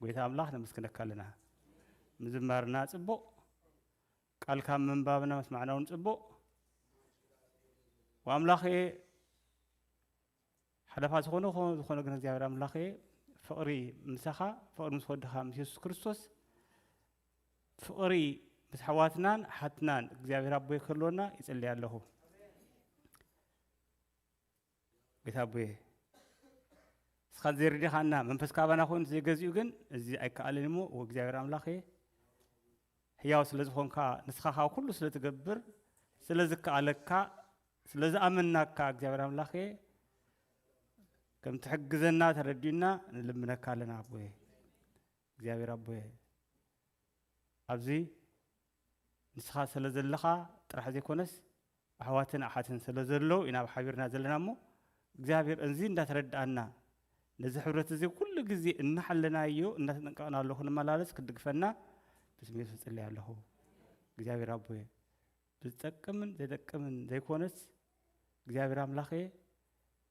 ጎይታ ኣምላኽ ነመስግነካ ኣለና። ምዝማርና ጽቡቕ፣ ቃልካ ምንባብና መስማዕና እውን ጽቡቕ። ወኣምላኽ እየ፣ ሓለፋ ዝኾነ ኾ-፣ ዝኾነ ግን እግዚኣብሔር ኣምላኽ እየ፣ ፍቕሪ ምሳኻ፣ ፍቕሪ ምስ ወድኻ ምስ የሱስ ክርስቶስ፣ ፍቕሪ ምስ ኣሕዋትናን ኣሓትናን እግዚኣብሔር ኣቦይ ክህልወና ይጽልይ ኣለኹ። ጌታ ኣቦየ፣ ንስኻ ዘይረዲኻና፣ መንፈስካ ኣባና ኮይኑ ዘይገዚኡ ግን እዚ ኣይከኣልን እሞ፣ ወእግዚኣብሔር ኣምላኽ እየ፣ ህያው ስለ ዝኾንካ፣ ንስኻ ካብ ኩሉ ስለ ትገብር፣ ስለ ዝከኣለካ፣ ስለ ዝኣመንናካ እግዚኣብሔር ኣምላኽ እየ፣ ከም ትሕግዘና ተረዲኡና ንልምነካ ኣለና ኣቦየ። እግዚኣብሔር ኣቦየ፣ ኣብዚ ንስኻ ስለ ዘለኻ ጥራሕ ዘይኮነስ፣ ኣሕዋትን ኣሓትን ስለ ዘለዉ ኢና ኣብ ሓቢርና ዘለና እሞ፣ እግዚኣብሔር እዚ እንዳተረድኣና፣ ነዚ ሕብረት እዚ ኩሉ ግዜ እናሓለናዮ፣ እናተጠንቀቕናሉ ክንመላለስ ክትድግፈና ብስም የሱስ እጽሊ ኣለኹ። እግዚኣብሔር ኣቦየ፣ ብዝጠቅምን ዘይጠቅምን ዘይኮነስ፣ እግዚኣብሔር ኣምላኸየ፣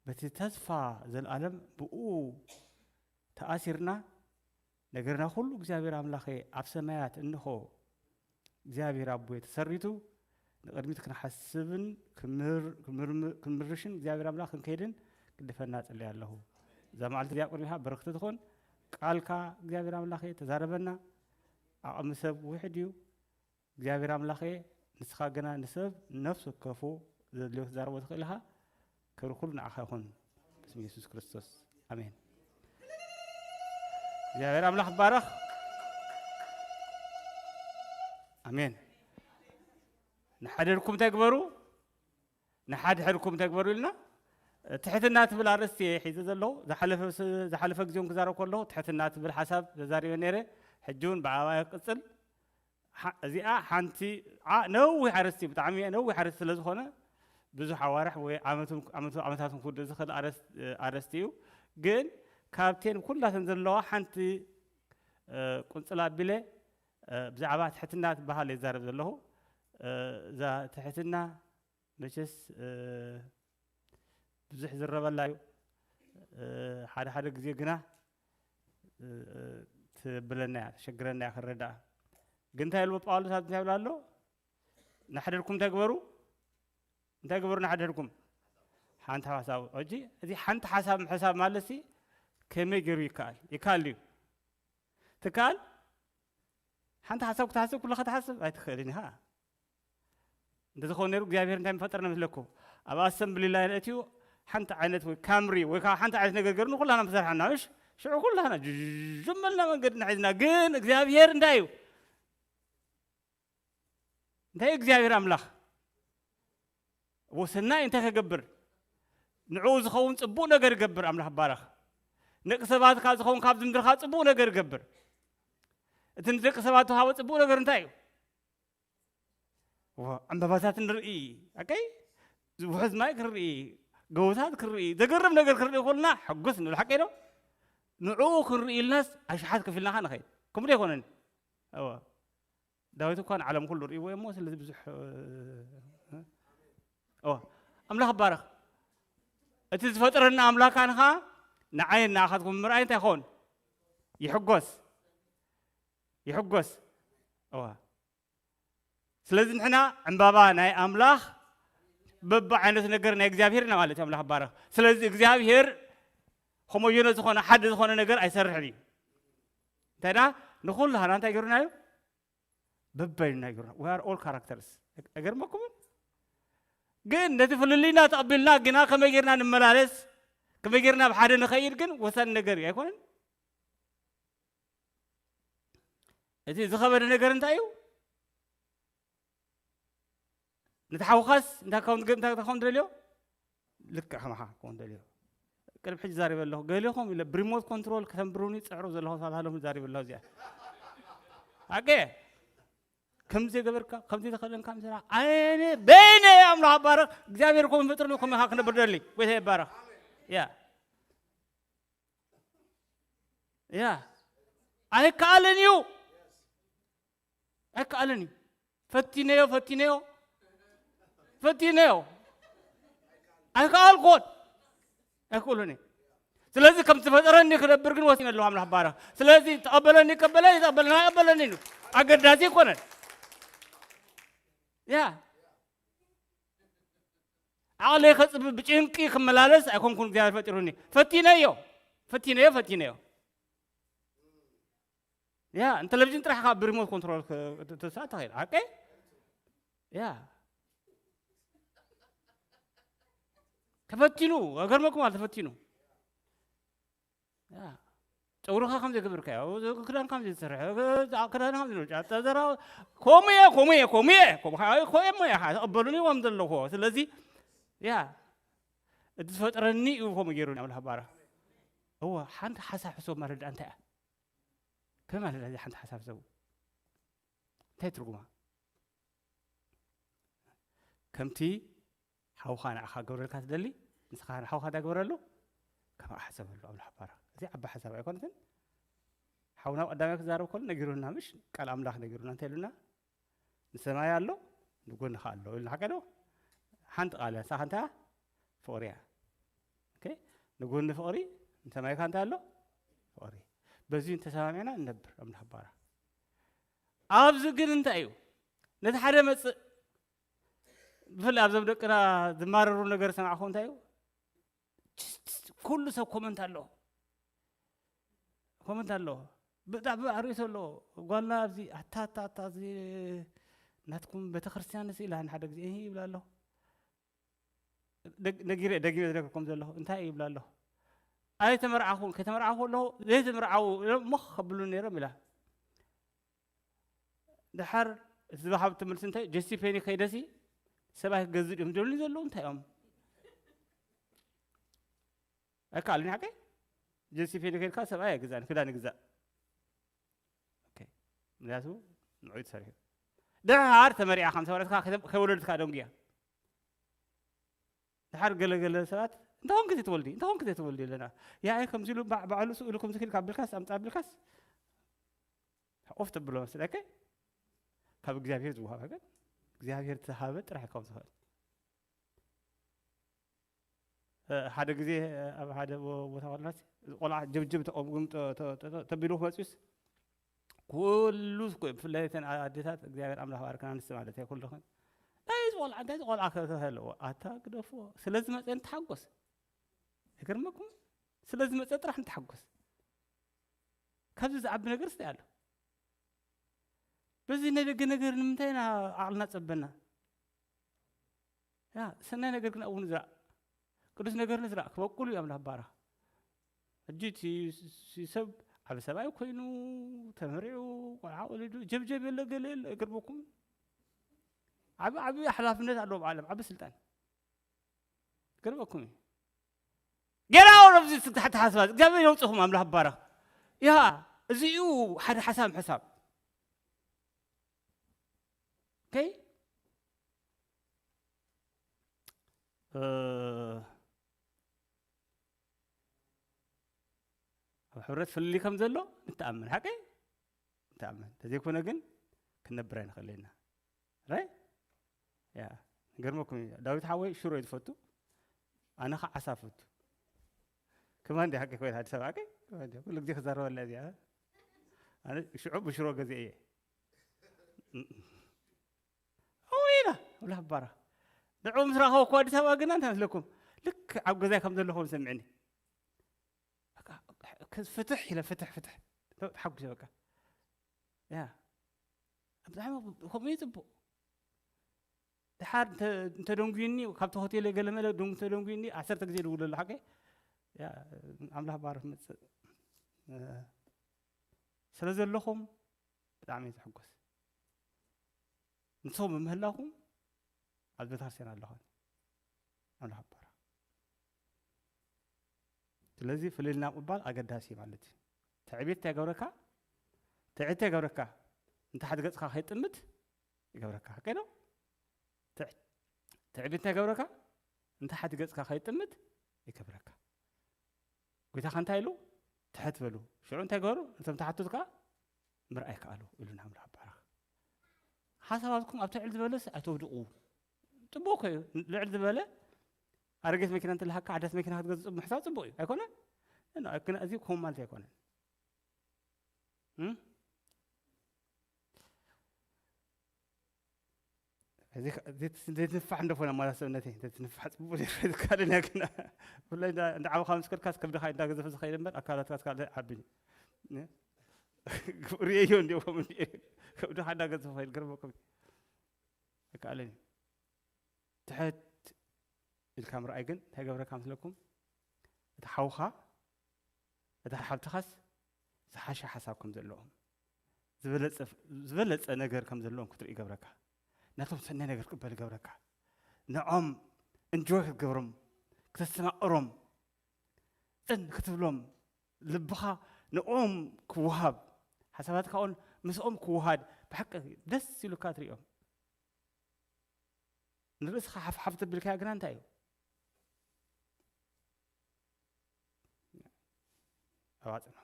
በቲ ተስፋ ዘለኣለም ብኡ ተኣሲርና፣ ነገርና ኩሉ እግዚኣብሔር ኣምላኸየ ኣብ ሰማያት እንሆ እግዚኣብሔር ኣቦየ ተሰሪቱ፣ ንቕድሚት ክንሓስብን ክምር-፣ ክምርም-፣ ክንምርሽን እግዚኣብሔር ኣምላኽ ክንከይድን ግድፈና እጽሊ ኣለኹ። እዛ መዓልቲ እዚኣ ቅድሚኻ በረኽቲ ትኹን። ቃልካ እግዚኣብሔር ኣምላኸየ ተዛረበና። ዓቕሚ ሰብ ውሕድ እዩ። እግዚኣብሔር ኣምላኸየ፣ ንስኻ ግና ንሰብ ነፍሲ ወከፉ ዘድልዮ ክትዛረቦ ትኽእል ኢኻ። ክብሪ ኩሉ ንዓኻ ይኹን። ብስም የሱስ ክርስቶስ። ኣሜን። እግዚኣብሔር ኣምላኽ ይባረኽ። ኣሜን። ንሓደርኩም እንታይ ግበሩ? ንሓድሕድኩም እንታይ ግበሩ ኢልና? ትሕትና ትብል ኣርእስቲ እየ ሒዘ ዘለኹ። ዝሓለፈ ስ-፣ ዝሓለፈ ግዜውን ክዛረብ ከለኹ ትሕትና ትብል ሓሳብ ተዛሪበ ነይረ። ሕጂ እውን ብኣባይ ክቅጽል። ሓ-፣ እዚኣ ሓንቲ ዓ-፣ ነዊሕ ኣርእስቲ፣ ብጣዕሚ ነዊሕ ኣርእስቲ ስለ ዝኾነ ብዙሕ ኣዋርሕ ወይ ዓመቱ-፣ ዓመቱ-፣ ዓመታት ክውድእ ዝኽእል ኣርእስ-፣ ኣርእስቲ እዩ። ግን ካብተን ኩላተን ዘለዋ ሓንቲ፣ እ፣ ቁንጽል ኣቢለ፣ እ፣ ብዛዕባ ትሕትና ትበሃል እየ ዝዛረብ ዘለኹ። እ፣ እዛ ትሕትና መቸስ፣ እ፣ ብዙሕ ዝረበላ እዩ። እ፣ ሓደ ሓደ ግዜ ግና፣ እ፣ እ፣ ትብለና እያ፣ ተሸግረና እያ ክረዳኣ። ግን እንታይ ኢልዎ ጳውሎስ ኣብዚ እንታይ ይብል ኣሎ? ንሓደርኩም እንታይ ግበሩ? እንታይ ግበሩ ንሓደርኩም? ሓንቲ ሓሳብ። ሕጂ እዚ ሓንቲ ሓሳብ ምሕሳብ ማለት ሲ ከመይ ገይሩ ይከኣል? ይከኣል ድዩ? ትከኣል? ሓንቲ ሓሳብ ክትሓስብ ኩለኻ ትሓስብ ኣይትኽእልን ኢኻ። እንተዝኸውን ነይሩ እግዚኣብሔር እንታይ ምፈጠረና መስለኩም? ኣብ ኣሰምብሊ ላይን ኣእትዩ ሓንቲ ዓይነት ወይ ካምሪ ወይ ከዓ ሓንቲ ዓይነት ነገር ገይሩ ንኩላና ምሰርሓና፣ እሽ? ሽዑ ኩላና ጅም መልና መንገድና ሒዝና። ግን እግዚኣብሔር እንታይ እዩ? እንታይ እዩ እግዚኣብሔር ኣምላኽ? ወሰናይ እንታይ ከገብር? ንዕኡ ዝኸውን ጽቡቕ ነገር ይገብር። ኣምላኽ ይባረኽ። ንደቂ ሰባት ካብ ዝኸውን ካብዚ ምድርኻ ጽቡቕ ነገር ይገብር። እቲ ንደቂ ሰባት ዝሃቦ ጽቡቕ ነገር እንታይ እዩ? ዋ፣ ዕምባባታት ንርኢ፣ ኣከይ፣ ውሑዝ ማይ ክንርኢ፣ ጎቦታት ክንርኢ፣ ዘገርም ነገር ክንርኢ ከለና ሕጉስ ንብል፣ ሓቀይ ዶ? ንዕኡ ክንርኢ ኢልናስ ኣሽሓት ከፊልና ኸ ንኸይድ። ከምኡ ዶ ኣይኮነን? እወ። ዳዊት እኳ ንዓለም ኩሉ ርእይዎ እሞ፣ ስለዚ ብዙሕ፣ እ፣ እወ። ኣምላኽ ይባረኽ። እቲ ዝፈጠረና ኣምላኽ ኣንኻ ንዓይን ንኣኻትኩም ምርኣይ እንታይ ይኸውን? ይሕጎስ። ይሕጎስ። እወ። ስለዚ ንሕና ዕምባባ ናይ ኣምላኽ፣ በብዓይነቱ ነገር ናይ እግዚኣብሔር ኢና ማለት እዩ። ኣምላኽ ይባረኽ። ስለዚ እግዚኣብሔር ሆሞጀነስ ዝኾነ ሓደ ዝኾነ ነገር ኣይሰርሕን እዩ። እንታይ ደኣ ንኹላህና እንታይ ገይሩና እዩ? በባይና ገይሩና። We are all characters። ኣይገርመኩምን? ግን ነቲ ፍልልይና ተቐቢልና ግና ከመይ ገይርና ንመላለስ፣ ከመይ ገይርና ኣብ ሓደ ንኸይድ ግን ወሳኒ ነገር እዩ። ኣይኮነን? እቲ ዝኸበደ ነገር እንታይ እዩ? ነቲ ሓውኻስ እንታይ ክኸውን፣ እንታይ ክኸውን ትደልዮ? ልክዕ ከማኻ ክኸውን ትደልዮ። ቅድሚ ሕጂ ዛሪበ ኣለኹ። ገሊኹም ኢለ ብሪሞት ኮንትሮል ከተንብሩኒ ጽዕሩ ዘለኹ ሰባት ኣለኹም ዛሪበ ኣለኹ እዚኣ። ኣቀ፣ ከምዚ ገበርካ፣ ከምዚ ተኸደንካ፣ ምሰራ፣ ኣነ በይነ ኣምላኽ ኣባረኽ፣ እግዚኣብሔር ኮም ፈጥርኒ፣ ኮም ኢኻ ክነብር ደሊ። ጎይታ ይባረኽ። ያ። ያ። ኣይከኣልን እዩ። ኣይከኣልን እዩ። ፈቲነዮ፣ ፈቲነዮ፣ ፈቲነዮ። ኣይከኣልኩን። ኣይክእሉን እየ። ስለዚ ከም ዝፈጠረኒ ክነብር ግን ወሲነ ኣለኹ ኣምላኽ ባረኽ። ስለዚ ተቐበለኒ ይቀበለ፣ ይተቐበለና ይቀበለኒ ኢሉ። ኣገዳሲ ኣይኮነን። ያ ዓቕለይ ከጽብ ብጭንቂ ክመላለስ ኣይኮንኩን እግዚኣብሔር ፈጢሩኒ። ፈቲነዮ፣ ፈቲነዮ፣ ፈቲነዮ። ያ ንቴሌቪዥን ጥራሕ ካብ ብሪሞት ኮንትሮል ተሳእ ተኸይል። ሓቀይ? ያ ተፈቲኑ፣ ኣገርመኩም ኣል ተፈቲኑ። ያ ጨጉርኻ ከም ዘይገብርካዮ፣ ክዳን ከም ዘይትሰርሕ፣ ክዳን ከም ዘይኖጫ፣ ተዘራ ከምኡ እየ፣ ከምኡ እየ፣ ከምኡ እየ፣ ከምኡ እየ፣ ተቐበሉኒ እዮም ዘለኹ። ስለዚ ያ እቲ ዝፈጥረኒ እዩ ከምኡ ገይሩኒ ኣምላኽ ባራ። እወ ሓንቲ ሓሳብ ሕሰብ ማለት ደኣ እንታይ እያ? ከመይ ማለት እያ ሓንቲ ሓሳብ ሕሰቡ? እንታይ ትርጉማ? ከምቲ ሓውኻ ንዓኻ ክገብረልካ ትደሊ፣ ንስኻ ንሓውኻ እንታይ ግበረሉ? ከምኣ ሕሰበሉ ኣምላኽ ባራ። እዚ ዓቢ ሓሳብ ኣይኮነትን? ሓውና ቀዳማይ ክዛረብ ከሎ ነጊሩና፣ ምሽ ቃል ኣምላኽ ነጊሩና፣ እንታይ ኢሉና? ንሰማይ ኣሎ ንጎንኻ ኣሎ ኢልና፣ ሓቀ ዶ? ሓንቲ ቃል እያ፣ ንሳ ከ እንታይ እያ? ፍቕሪ እያ። ኦኬ? ንጎኒ ፍቕሪ፣ ንሰማይካ እንታይ ኣሎ? ፍቕሪ። በዚ ተሰማሚዕና ንነብር ኣምላኽ ባራ። ኣብዚ ግን እንታይ እዩ? ነቲ ሓደ መጽእ፣ ብፍላይ ኣብዞም ደቅና ዝማረሩ ነገር ሰማዕኹ እንታይ እዩ? ችስት ኩሉ ሰብ ኮመንት ኣለዎ። ኮመንት ኣለዎ። ብጣዕሚ ኣርእስቶ ኣለዎ። ጓልና ኣብዚ ኣታ፣ ኣታ፣ ኣታ፣ እዚ ናትኩም ቤተክርስትያን እዚ ኢላ ሓደ ግዜ እሂ ይብላ ኣለኹ። ደግ-፣ ነጊረ፣ ደጊመ ዝነግረኩም ዘለኹ እንታይ ይብላ ኣለኹ? ኣይተመርዓኹን፣ ከተመርዓኹ ኣለኹ፣ ዘይተመርዓዉ ኢሎም ሞኽ ከብሉ ነይሮም ኢላ። ድሓር እቲ ዝወሃብ ትምህርቲ እንታይ? ጀሲ ፔኒ ከይደሲ ሰብኣይ ክገዝእ ድዮም ደልዩ ዘለዉ እንታይ እዮም? ኣይከኣልን ሓቀይ? ጀሲ ፔኒ ከይድካ ሰብኣይ ኣይግዛእን፣ ክዳን ይግዛእ። ኦኬ። ምክንያቱ ንዑ ተሰሪሑ። ድሓር ተመሪዓ ከም ተመረትካ ከይተ-፣ ከይወለድካ ደንጉያ። ድሓር ገለ ገለ ሰባት፣ "እንታይ ኾንኪ ዘይትወልዲ? እንታይ ኾንኪ ዘይትወልዲ?" ኣለና። "ያኤ ከምዚ ኢሉ ባዕ-፣ ባዕሉ ስኡ ኢሉ ከምዚ ኪድ ካብ ብልካስ፣ ኣምጻ ብልካስ?" ኦፍ ተብሎ መስለከ? ካብ እግዚኣብሔር ዝወሃብ ግን እግዚኣብሔር ተሃበ ጥራሕ ከም ዝኽእል። እ፣ ሓደ ግዜ ኣብ ሓደ ቦ-፣ ቦታ ከለናስ፣ እዚ ቆልዓ ጀብጀብ ተቐምጉም ተ-፣ ተ-፣ ተ-፣ ተ-፣ ተቢሉ ክመጽዩስ፣ ኩሉ እኮ፣ ብፍላይ እተን ኣዴታት፣ እግዚኣብሔር ኣምላኽ ባርክና፣ ኣንስቲ ማለት እየ፣ ኩልኽን። እንታይ እዚ ቆልዓ፣ እንታይ እዚ ቆልዓ ከ-፣ ከ-፣ ኣለዎ? ኣታ ግደፎ። ስለ ዝመጸ ንተሓጎስ። ይገርመኩም? ስለ ዝመጸ ጥራሕ ንተሓጎስ። ካብዚ ዝዓቢ ነገርስ እንታይ ኣሎ? በዚ ናይ ደገ ነገር ንምንታይ ኢና ዓቕልና ጸበና? ያ፣ ሰናይ ነገር ግን ኣብኡ ንዝራእ። ቅዱስ ነገር ንዝራእ። ክበቁል እዩ ኣምላኽ ባረኽ። ሕጂ እቲ ስ-፣ ስ-፣ ሰብ ዓቢ ሰብኣይ ኮይኑ፣ ተመሪዑ፣ ቆልዓ ወሊዱ፣ ጀብጀብ የለ፣ ገለ የለ፣ ይገርመኩም። ዓቢ፣ ዓቢ ሓላፍነት ኣለዎ ኣብ ዓለም፣ ዓቢ ስልጣን። ይገርመኩም እዩ። ጌራ ኣብዚ ተሓሳስባ፣ እግዚኣብሔር የውጽኹም፣ ኣምላኽ ባረኽ። ያ፣ እዚ እዩ ሓደ ሓሳብ ምሕሳብ። ኦኬ? እ፣ ኣብ ሕብረት ፍልልይ ከም ዘሎ ንተኣምን፣ ሓቀይ? ንተኣምን። እንተዘይኮነ ግን ክንነብር ኣይንኽእል ኢና። ራይ? ያ፣ ገርመኩም እዩ። ዳዊት ሓወይ ሽሮ እዩ ዝፈቱ። ኣነ ኸዓ ዓሳ ፈቱ። ከማን ድያ ሓቂ ኮይና ኣዲስ ኣበባ፣ ሓቂ? ከማን ድያ? ኩሉ ግዜ ክዛረበላ እዚኣ። ኣነ ሽዑ ብሽሮ ገዚአ እየ። እው ኢና፣ ብላ ባራ። ንዕኡ ምስ ረኸብኩ ኣዲስ ኣበባ ግና እንታይ መስለኩም? ልክ ኣብ ገዛይ ከም ዘለኹ ዝስምዕኒ። በቃ፣ ፍትሕ ኢለ፣ ፍትሕ፣ ፍትሕ። ተሓጒሰ በቃ። ያ። ብጣዕሚ ከምኡ እዩ ጽቡቕ። ድሓር እንተ-፣ እንተደንጉዩኒ፣ ካብቲ ሆቴል ገለ መለ ደንጉ-፣ እንተደንጉዩኒ፣ ዓሰርተ ግዜ ይድውል ኣሎ ሓቀይ። ያ፣ ኣምላኽ ባርኽ መጽእ። እ፣ ስለ ዘለኹም ብጣዕሚ እየ ዝሕጎስ። ንስኹም ብምህላኹም ኣብ ቤተክርስትያን ኣለኹ። ኣምላኽ ባርኽ። ስለዚ ፍልልና ምባል ኣገዳሲ ማለት እዩ። ትዕቢት እንታይ ይገብረካ? ትዕቢት እንታይ ይገብረካ? ንታሕቲ ገጽካ ከይጥምት ይገብረካ። ሓቀይ ዶ? ትዕ-፣ ትዕቢት እንታይ ይገብረካ? ንታሕቲ ገጽካ ከይጥምት ይገብረካ። ጎይታኻ እንታይ ኢሉ? ትሕት በሉ። ሽዑ እንታይ ገበሩ? ነቶም ተሓቱት ከኣ ምርኣይ ከኣሉ ኢሉና ኣምላኽ ባረኽ። ሓሳባትኩም ኣብቲ ልዕል ዝበለስ ኣይተውድቑ። ጽቡቕ እኮ እዩ። ልዕል ዝበለ ኣረገት መኪና እንትልሃካ ሓዳስ መኪና ክትገዝእ ምሕሳብ ጽቡቕ እዩ። ኣይኮነን? እና ግን እዚ ኮም ማለት ኣይኮነን። እም? እዚ ከ-፣ እዚ ዘይትንፋሕ እንደኾነ ማለት ሰብነተይ፣ ዘይትንፋሕ ጽቡቕ ዘይትካልን እያ ግን። ብፍላይ እንዳ-፣ እንዳ ዓበኻ ምስ ከድካስ ከብድኻ እንዳገዘፈ ዝኸይድ እምበር ኣካላትካ እስካለ ዓቢ። እ? ርእየዮ እንዲኹም እንዲ-፣ ከብድኻ እንዳገዘፈ ኸይድ ገርመኩም። ኣይከኣልን እዩ። ትሕት ኢልካ ምርኣይ ግን እንታይ ገብረካ መስለኩም? እቲ ሓውኻ፣ እቲ ሓብትኻስ ዝሓሸ ሓሳብ ከም ዘለዎም፣ ዝበለጸ፣ ዝበለጸ ነገር ከም ዘለዎም ክትርኢ ይገብረካ። ናቶም ሰናይ ነገር ክትቅበል ይገብረካ። ንዖም እንጆይ ክትገብሮም፣ ክተስተማቕሮም፣ ጽን ክትብሎም፣ ልብኻ ንኦም ክወሃብ፣ ሓሳባትካ እውን ምስኦም ክወሃድ፣ ብሓቂ ደስ ኢሉካ ትርእዮም። ንርእስኻ ሓፍሓፍ ተቢልካዮ ግና እንታይ እዩ? ኣባጽኖ።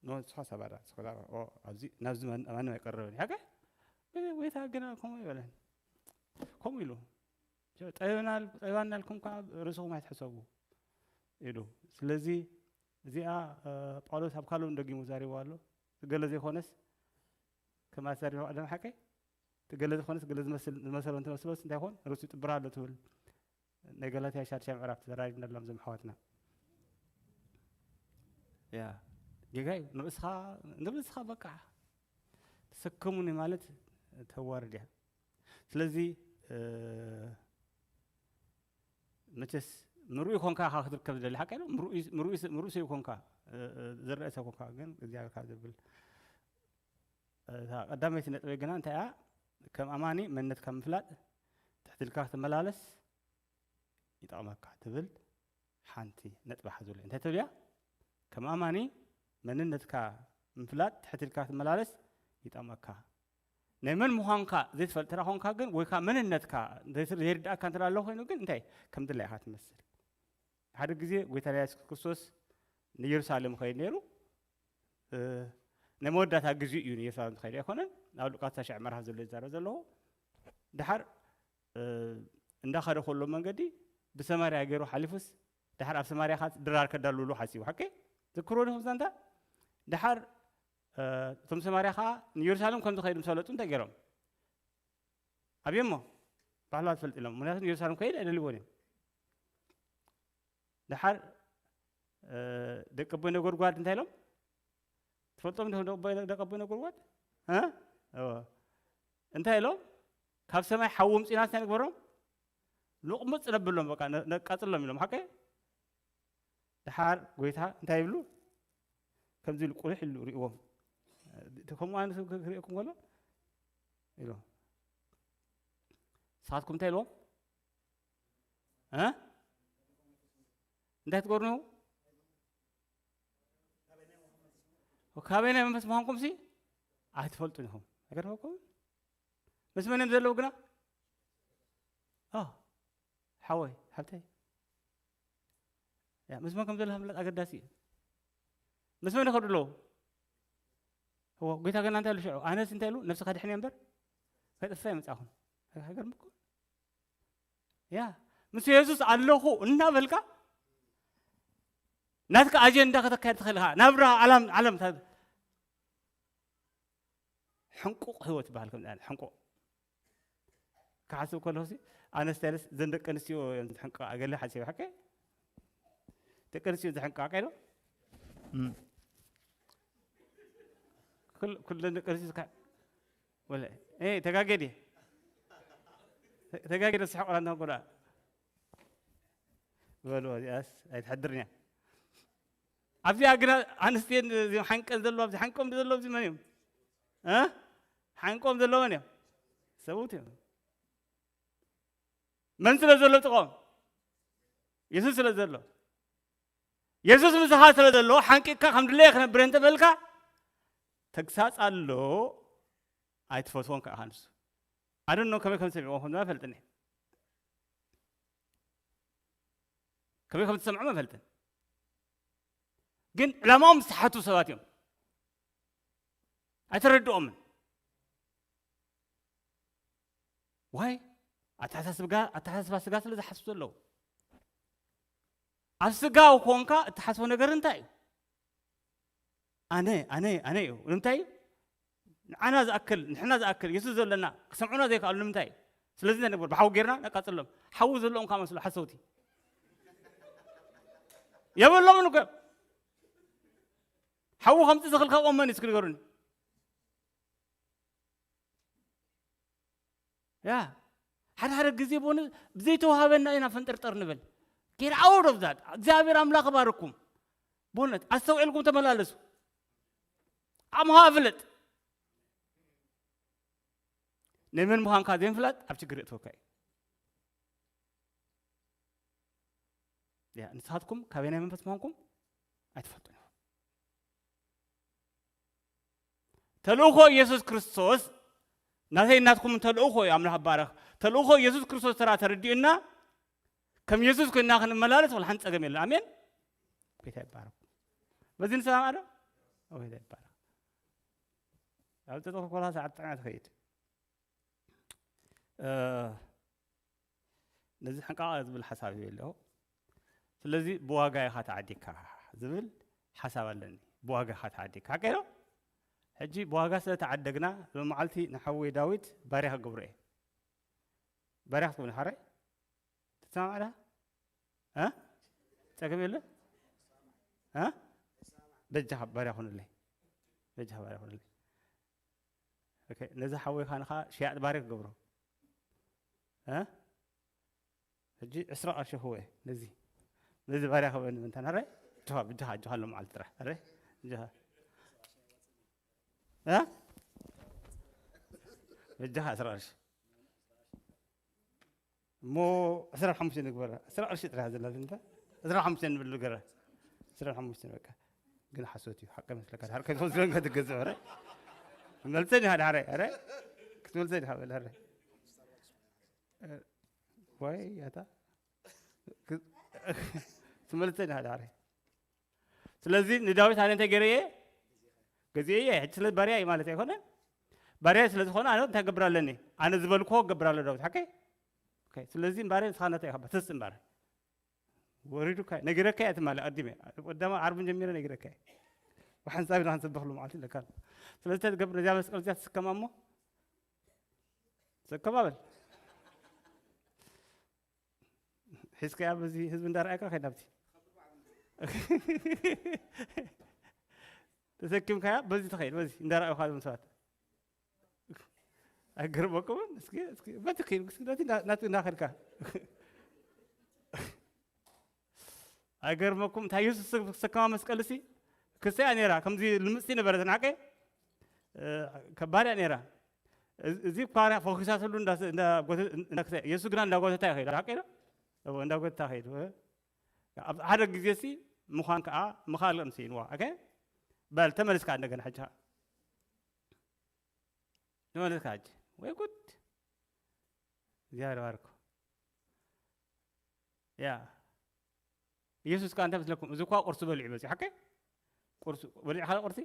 ኖ፣ ንስኻ ሰባዳ፣ ንስኻ ሰባዳ። ኦ፣ ኣብዚ፣ ናብዚ ማን-፣ ማንም ኣይቀረበን። ያገ? ጎይታ ግና ከምኡ ኣይበለን። ከምኡ ኢሉ። ጠቢባና-፣ ጠቢባና ኢልኩም ከኣ ርእስኹም ኣይትሕሰቡ ኢሉ። ስለዚ እዚኣ፣ እ፣ ጳውሎስ ኣብ ካልእ እውን ደጊሙ ዛሪቡ ኣሎ። ገለ ዘይኮነስ ከማት ዛሪቡ ቀደም ሓቀይ? እቲ ገለ ዝኾነስ ገለ ዝመስል፣ ዝመሰሎ እንትመስሎስ እንታይ ይኾን? ርእሱ ይጥብር ኣሎ ትብል። ናይ ገላትያ ሻድሻይ ምዕራፍ ተዘራሪብና ኣሎም እዞም ኣሕዋትና። ያ፣ ጌጋይ ንርእስኻ፣ ንርእስኻ በቃ ተሰከሙኒ ማለት ተዋርድ እያ። ስለዚ፣ እ፣ መቸስ ምርኡይ ኮንካ ኢኻ ክትርከብ ዝደሊ ሓቀይ ነው። ምርኡይ፣ ምርኡይ፣ ምርኡይ ሰብ ኮንካ፣ እ፣ እ፣ ዝረአ ሰብ ኮንካ ግን እግዚኣብሔር ካብ ዘብል። እታ ቀዳመይቲ ነጥበይ ግና እንታይ እያ? ከም ኣማኒ መንነትካ ምፍላጥ፣ ትሕት ኢልካ ክትመላለስ ይጠቕመካ ትብል ሓንቲ ነጥቢ ሓዙለይ። እንታይ ትብል እያ? ከም ኣማኒ መንነትካ ምፍላጥ፣ ትሕት ኢልካ ክትመላለስ ይጠቕመካ። ናይ መን ምዃንካ ዘይትፈልጥ እንተ ኾንካ ግን፣ ወይ ከዓ መንነትካ ዘይትር-፣ ዘይርድኣካ እንተ ኣሎ ኮይኑ ግን፣ እንታይ ከም ድላይካ ትመስል። ሓደ ግዜ ጎይታና የሱስ ክርስቶስ ንየሩሳሌም ኸይድ ነይሩ። እ፣ ናይ መወዳእታ ግዜ እዩ ንየሩሳሌም ዝኸይድ ኣይኮነን። ኣብ ሉቃስ ተሽዓ ምዕራፍ ዘሎ ይዛረብ ዘለኹ። ደሓር፣ እ፣ እንዳኸደ ከሎ መንገዲ ብሰማርያ ገይሩ ሓሊፉስ፣ ደሓር ኣብ ሰማርያ ኸኣ ድራር ከዳልውሉ ሓሲቡ። ሓቂ? ትዝክርዎ ዲኹም ዛንታ? ደሓር፣ እ፣ እቶም ሰማርያ ኸኣ ንየሩሳሌም ከም ዝኸይዱ ምስ ፈለጡ እንታይ ገይሮም? ኣብዮሞ? ባህላ ትፈልጥ ኢሎም። ምኽንያቱ ንየሩሳሌም ከይድ ኣይደልይዎን እዮም። ደሓር፣ እ፣ ደቂ ኣቦይ ነጎድጓድ እንታይ ኢሎም? ትፈልጦም ዶ ደቂ ኣቦይ፣ ደቂ ኣቦይ ነጎድጓድ? እ? እወ። እንታይ ኢሎም? ካብ ሰማይ ሓዊ ኣምጺእና እንታይ ንግበሮም? ልቕምጽ ነብሎም፣ በቃ፣ ነ-፣ ነቃጽሎም ኢሎም። ሓቀይ? ደሓር ጎይታ እንታይ ይብሉ? ከምዚ ኢሉ ቁልሕ ኢሉ ርእይዎም። እቲ ከምኡ ዓይነት ሰብ ክርእየኩም ከሎ ኢሉ። ንስኻትኩም እንታይ ኢልዎም? እ? እንታይ ትገብሩ ነው? ካበይ ናይ መንፈስ ምዃንኩም ሲ ኣይትፈልጡን ኢኹም። ኣይገርመኩም? ምስ መን እዮም ዘለዉ ግና? ኦ፣ ሓወይ፣ ሓብተይ። ያ፣ ምስ መን ከም ዘለኻ ምፍላጥ ኣገዳሲ እዩ። ምስ መን ይኸዱ ኣለዉ? እዎ፣ ጎይታ ገና እንታይ ኢሉ ሽዑ? ኣነስ እንታይ ኢሉ? ነፍስኻ ድሕን እየ እምበር፣ ከጥፍእ ኣይመጻኹን። ኣይገርመኩም? ያ፣ ምስ የሱስ ኣለኹ እናበልካ፣ ናትካ ኣጀንዳ ከተካይድ ትኽእል ኢኻ። ናብራ ዓለም፣ ዓለም ታ-፣ ሕንቁቕ ህይወት ይበሃል። ከም ሕንቁቕ ክሓስብ ከለኹ ሲ፣ ኣነስ ተለስ ዘን ደቂ ኣንስትዮ እዮም ዝሕንቅቓ፣ ገለ ሓሲበ ሓቀ? ደቂ ኣንስትዮ ዝሕንቅቓ ቀይዶ? እም። ኩል-፣ ኩለን ደቂ ኣንስትዮ ዝካ-፣ ወለ፣ ኤ፣ ተጋጌ ድየ? ተ-፣ ተጋጌ ዶ ስሕቕ ራንዳ ጎዳ? በሉ፣ እዚኣስ ኣይትሕድርን እያ። ኣብዚኣ ግና ኣንስትየን እዚኦም ሓንቀን ዘለዋ፣ ኣብዚ ሓንቆም ዘለዉ፣ ኣብዚ መን እዮም? እ? ሓንቆም ዘለዉ መን እዮም? ሰብኡት እዮም። መን ስለ ዘሎ ጥቖም? የሱስ ስለ ዘሎ። የሱስ ምሳኻ ስለ ዘሎ፣ ሓንቂቕካ ከም ድለየ ክነብር እንተበልካ፣ ተግሳጽ ኣሎ፣ ኣይትፈትዎን ከኣ ንሱ። ኣደኖ ከመይ ከም ዝሰምዕዎ ከም ዝፈልጥኒ። ከመይ ከም ዝሰምዖም ኣይፈልጥን። ግን ዕላማኦም ዝሰሓቱ ሰባት እዮም። ኣይተረድኦምን። ዋይ፣ ኣተሓሳስባ፣ ኣተሓሳስባ ስጋ ስለ ዝሓስቡ ዘለዉ። ኣብ ስጋዊ ኮንካ እትሓስቦ ነገር እንታይ እዩ? ኣነ ኣነ ኣነ እዩ። ንምንታይ እዩ? ንዓና ዝኣክል ንሕና ዝኣክል የሱስ ዘለና ክሰምዑና ዘይከኣሉ ንምንታይ እዩ? ስለዚ እንታይ ንግበር? ብሓዊ ጌርና ነቃጽሎም። ሓዊ ዘለዎም ከኣ መስሉ ሓሰውቲ። የብሎምን እኮ። ሓዊ ከምጽእ ዝኽእል ካብኦም መን እዩ እስኪ ንገሩኒ? ያ ሓደ ሓደ ግዜ ብእውነት ብዘይተዋሃበና ኢና ፈንጠርጠር ንብል። Get out of that። እግዚኣብሔር ኣምላኽ ባርኩም። ብእውነት ኣስተውዒልኩም ተመላለሱ። ኣምሃ ፍለጥ። ንመን ምዃንካ ዘይምፍላጥ ኣብ ችግር የእትወካ እዩ። ያ ንስኻትኩም ካበይ ናይ መንፈስ ምዃንኩም ኣይትፈልጡን ኢኹም። ተልእኾ ኢየሱስ ክርስቶስ ናተይ ናትኩም ተልእኾ እዩ። ኣምላኽ ባረኽ። ተልእኾ ኢየሱስ ክርስቶስ ተራ ተረዲኡና ከም ኢየሱስ ኮይና ክንመላለስ ወላ ሓንቲ ጸገም የለን። ኣሜን። ጎይታ ይባረኽ። በዚ ንሰማማዕ ዶ? ጎይታ ይባረኽ። ኣብ ተጠቕኮላ ሰዓት ጥዕና ትኸይድ። እ፣ ነዚ ሕንቃቕ ዝብል ሓሳብ ይብል ኣለኹ። ስለዚ ብዋጋ ኢኻ ተዓዲግካ ዝብል ሓሳብ ኣለኒ። ብዋጋ ኢኻ ተዓዲግካ። ሓቀይ ዶ? ሕጂ ብዋጋ ስለ ተዓደግና፣ ሎሚ መዓልቲ ንሓወይ ዳዊት ባርያ ክገብሮ እየ። ባርያ ክትብሉ ሓራይ? ትሰማማዕ ዳ? እ? ጸገም የለ? እ? በጃኻ ባርያ ኩንለይ። በጃኻ ባርያ ኩንለይ። ኦኬ፣ ነዚ ሓወይኻ ንኻ ሽያጥ ባርያ ክገብሮ። እ? ሕጂ ዕስራ ቅርሺ ክህቦ እየ። ነዚ፣ ነዚ ባርያ ክበኒ ምንታን፣ ኣረ? ብጃኻ፣ ብጃኻ፣ ኣጆኻ ኣሎ መዓልቲ ጥራሕ። ኣረ? ብጃኻ። እ? በጃኻ ዕስራ ቅርሺ። እሞ ዕስራን ሓሙሽተን ንግበራ። ዕስራ ቅርሺ ጥራሕ ዘላ እንተ። ዕስራን ሓሙሽተን ንብል ንገራ። ዕስራን ሓሙሽተን በቃ። ግን ሓሶት እዩ። ሓቂ መስለካ። ድሓር ከይትወስደን ከትገዝእ፣ ኣረ? መልሰን ኢኻ ድሓር፣ ኣረ? ክትመልሰን ኢኻ በል፣ ኣረ? ወይ፣ ኣታ። ክ-፣ ትመልሰን ኢኻ ድሓር። ስለዚ ንዳዊት ኣነ እንታይ ገይረየ? ገዚኤየ። ሕጂ ስለ ባርያ እዩ ማለት ኣይኮነን። ባርያ ስለ ዝኾነ ኣነ እንታይ ክገብር ኣለኒ? ኣነ ዝበልክዎ ክገብር ኣሎ ዳዊት። ሓቀይ? ኦኬ፣ ስለዚ እምባረ ንስኻ ናተይ ኢኻ። በትስ እምባረ። ወሪዱካ፣ ነጊረካ እየ ትማሊ ኣቀዲመ። ቀዳማ ዓርቢ ጀሚረ ነጊረካ እየ። ብሓንሳብ ኢና ክንሰብኽ ሎመዓልቲ ኢለካ ኣሎ። ስለዚ እንታይ ትገብር? ነዚኣ መስቀል እዚኣ ትስከማ እሞ? ትስከማ በል። ሒዝካያ በዚ ህዝቢ እንዳረኣየካ ከይድ ናብቲ። ተሰኪምካያ በዚ ትኸይድ፣ በዚ እንዳረኣዩኻ እዞም ሰባት። ኣይገርመኩምን? እስኪ፣ እስኪ፣ በቲ ኪድ፣ እስኪ፣ ናቲ፣ ናቲ እናኸድካ። ኣይገርመኩም? እንታይ ኢየሱስ ዝሰከማ መስቀል እሲ ክሰያ ነይራ፣ ከምዚ ልምጽቲ ነበረት፣ ንዓቀ፣ እ፣ ከባድ እያ ነይራ። እዚ፣ እዚ እኳ ፎኪሳትሉ እንዳ-፣ እንዳ ጎተ-፣ እንዳ ክሰ-፣ ኢየሱስ ግና እንዳጎተታ ይኸይድ፣ ሓቀ ዶ? እዎ፣ እንዳጎተታ ይኸይድ። ኣብ ሓደ ግዜ ሲ ምዃን ከኣ ምኻል ከም ስኢንዋ። ኦኬ? በል፣ ተመልስካ እንደገና ሕጂ። ተመልስካ ሕጂ። ወይ ጉድ! እግዚኣብሔር ይባርኮ። ያ። ኢየሱስ ከኣ እንታይ መስለኩም? እዚ እኳ ቁርሲ በሊዑ መጺኡ። ሓቀይ? ቁርሲ በሊዑ፣ ካልእ ቁርሲ?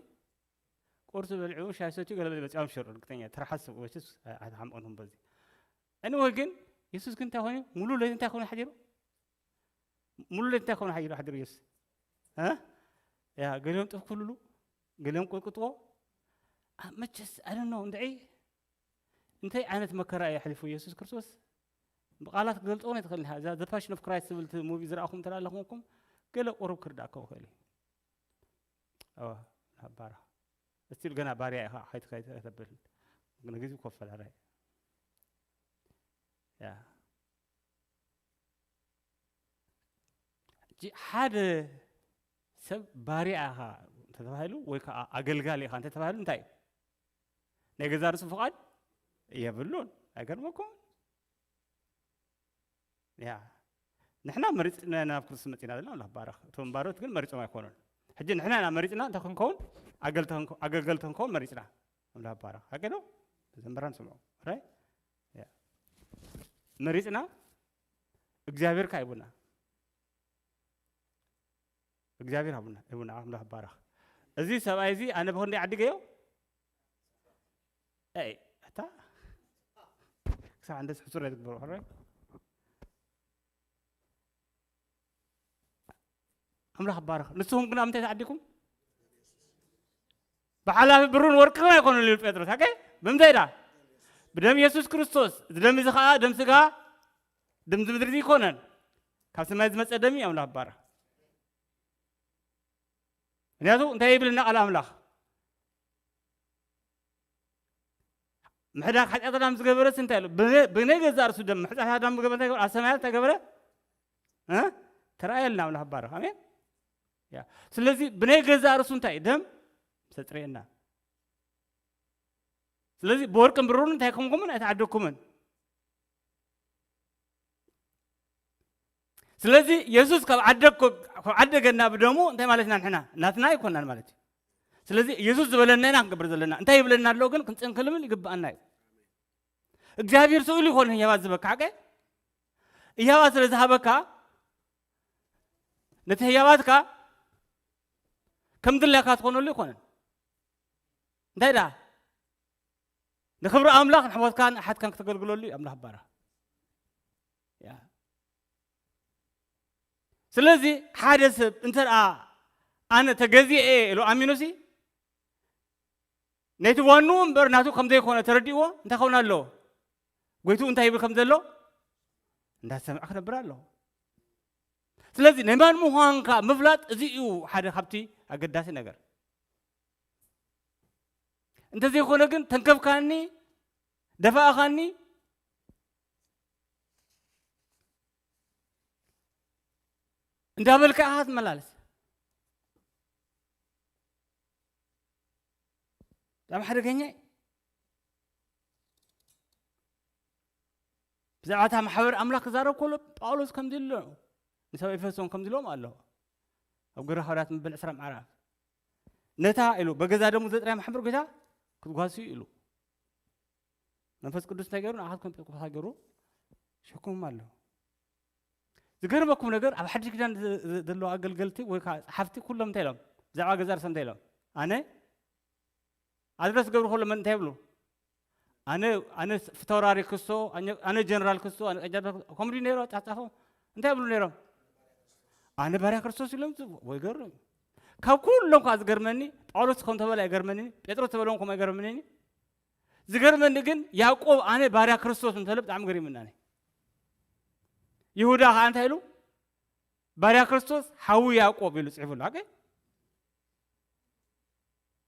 ቁርሲ በሊዑ፣ ሻሂ ሰትዩ፣ ገለ በሊዑ መጺኡ፣ ኣምሽር፣ ርግጠኛ። ተራ ሓስብ፣ መቸስ ኣይትሓምቐንኩም በዚ። Anyway ግን፣ ኢየሱስ ግን እንታይ ኮይኑ? ሙሉ ለይት እንታይ ኮይኑ ሓዲሩ? ሙሉ ለይት እንታይ ኮይኑ ሓዲሩ፣ ሓዲሩ ኢየሱስ? እ? ያ፣ ገሊኦም ጥፍ ክብልሉ፣ ገሊኦም ቅጥቅጥዎ። ኣ፣ መቸስ፣ I don't know፣ እንድዒ እንታይ ዓይነት መከራ እዩ ኣሕሊፉ ኢየሱስ ክርስቶስ? ብቃላት ክገልጾ እውን ኣይትኽእልን ኢኻ። እዛ The Passion of Christ ትብል ቲ ሙቪ ዝረኣኹም እንተ ኣለኹም፣ ገለ ቁሩብ ክርዳእኩም ይኽእል እዩ። እወ፣ ናብ ባራ። እስቲል ገና ባርያ ኢኻ፣ ከይት-፣ ከይት-፣ ከይተብል። ንግዜኡ ኮፍ በል፣ ኣረ። ያ። ሕጂ ሓደ ሰብ ባርያ ኢኻ እንተተባሂሉ ወይ ከዓ ኣገልጋሊ ኢኻ እንተተባሂሉ እንታይ እዩ? ናይ ገዛ ርእሱ ፍቓድ የብሉን። ኣይገርመኩምን? ያ። ንሕና መሪጽና ናብ ክርስቶስ መጺና ዘለና፣ ኣምላኽ ባረኽ። እቶም ባሮት ግን መሪጾም ኣይኮኑን። ሕጂ ንሕና ኢና መሪጽና፣ እንታይ ክንከውን? ኣገልተ ክንከ-፣ ኣገልገልቲ ክንከውን መሪጽና። ኣምላኽ ባረኽ። ሓቂ ዶ? ዘምራን ስምዑ። ራይ? ያ። መሪጽና፣ እግዚኣብሔር ከኣ ሂቡና። እግዚኣብሔር ሃቡና፣ ሂቡና፣ ኣምላኽ ባረኽ። እዚ ሰብኣይ እዚ ኣነ ብኽንደይ ዓዲገዮ? ኣይ፣ ኣታ። ክሳዕ እንደስ ሕሱር ኣይትግበሩ፣ ሕራይ? ኣምላኽ ባረኽ። ንስኹም ግን ኣብ ምንታይ ተዓዲኩም? ብሓላፊ ብሩን ወርቅን ኣይኮነሉ ይብል ጴጥሮስ። ኣከ ብምንታይ ዳ? ብደም የሱስ ክርስቶስ። እዚ ደም እዚ ኸዓ ደም ስጋ፣ ደም እዚ ምድሪ እዚ ኣይኮነን። ካብ ሰማይ ዝመጸ ደም እዩ። ኣምላኽ ባረኽ። ምክንያቱ እንታይ ይብልና ቃል ኣምላኽ? ምሕዳግ ሓጢኣት ኣዳም ዝገበረስ እንታይ ኢሉ? ብነ-፣ ብናይ ገዛእ ርእሱ ደም ምሕዳግ ኣዳም ዝገበረ እንታይ ገበረ? ኣብ ሰማያት እንታይ ገበረ? እ? ተራእየልና ኣምላኽ ባረኽ። ኣሜን። ያ። ስለዚ ብናይ ገዛእ ርእሱ እንታይ? ደም ምሰ ጽርየና። ስለዚ ብወርቅን ብሩርን እንታይ ከምኩምን ኣይተዓደግኩምን። ስለዚ የሱስ ካብ ዓደግ-፣ ካብ ዓደገና ብደሙ እንታይ ማለትና ንሕና? ናትና ኣይኮናን ማለት እዩ። ስለዚ የሱስ ዝበለና ኢና ክንገብር ዘለና። እንታይ ይብለና ኣሎ ግን ክንጽንክልምን ይግብኣና እዩ። እግዚኣብሔር ስእሉ ይኾን ህያባት ዝበካ ሓቀ? ህያባት ስለ ዝሃበካ ነቲ ህያባትካ ከም ድላይካ ትኾነሉ ይኾነን። እንታይ ደኣ? ንክብሪ ኣምላኽ ንሕወትካን ኣሓትካን ክተገልግለሉ እዩ ኣምላኽ ባራ። ያ። ስለዚ ሓደ ሰብ እንተ ደኣ ኣነ ተገዚኤ እየ ኢሉ ኣሚኑሲ፣ ነቲ ዋንኡ እምበር ናቱ ከም ዘይኮነ ተረዲእዎ እንታይ ክኸውን ኣለዎ? ጎይትኡ እንታይ ይብል ከም ዘሎ እንዳሰምዐ ክነብር ኣለዎ። ስለዚ ናይ ማን ምዃንካ ምፍላጥ እዚ እዩ ሓደ ካብቲ ኣገዳሲ ነገር። እንተዘይኮነ ግን ተንከፍካኒ፣ ደፋእኻኒ፣ እንዳበልካ ኢኻ ትመላለስ። ብጣዕሚ ሓደገኛ እዩ። ብዛዕባ እታ ማሕበር ኣምላኽ ክዛረብ ከሎ ጳውሎስ ከምዚ ኢሉ ኣሎ። ንሰብ ኤፌሶን ከምዚ ኢሎም ኣሎ። ኣብ ግብረ ሃዋርያት መበል ዕስራ ምዕራፍ። ነታ ኢሉ በገዛ ደሙ ዘጥርያ ማሕበር ጌታ ክትጓስዩ ኢሉ። መንፈስ ቅዱስ እንታይ ገይሩ? ንኣኻትኩም ጴንጠቆስጣ ገይሩ ሸኩምም ኣሎ። ዝገርመኩም ነገር ኣብ ሓድሽ ኪዳን ዘ-፣ ዘ-፣ ዘለዉ ኣገልገልቲ ወይ ከዓ ጸሓፍቲ ኩሎም እንታይ ኢሎም? ብዛዕባ ገዛ ርእሶም እንታይ ኢሎም? ኣነ ኣድረስ ገብሩ ከሎ መን እንታይ ይብሉ? ኣነ፣ ኣነ ፊታውራሪ ክስቶ፣ ኣነ፣ ኣነ ጀነራል ክስቶ፣ ኣነ ቀጃ ከምኡ ድዩ ነይሩ ኣጻጻፎም? እንታይ ይብሉ ነይሮም? ኣነ ባርያ ክርስቶስ ኢሎም ዝ-፣ ወይ ገርም። ካብ ኩሎም ከዓ ዝገርመኒ፣ ጳውሎስ ከም ተበለ ኣይገርመኒ፣ ጴጥሮስ ተበለዎም ከም ኣይገርመኒ። ዝገርመኒ ግን ያዕቆብ ኣነ ባርያ ክርስቶስ እንተለ ብጣዕሚ ገሪሙና። ይሁዳ ከዓ እንታይ ኢሉ? ባርያ ክርስቶስ ሓዊ ያዕቆብ ኢሉ ጽሒፉሉ። ሓቂ?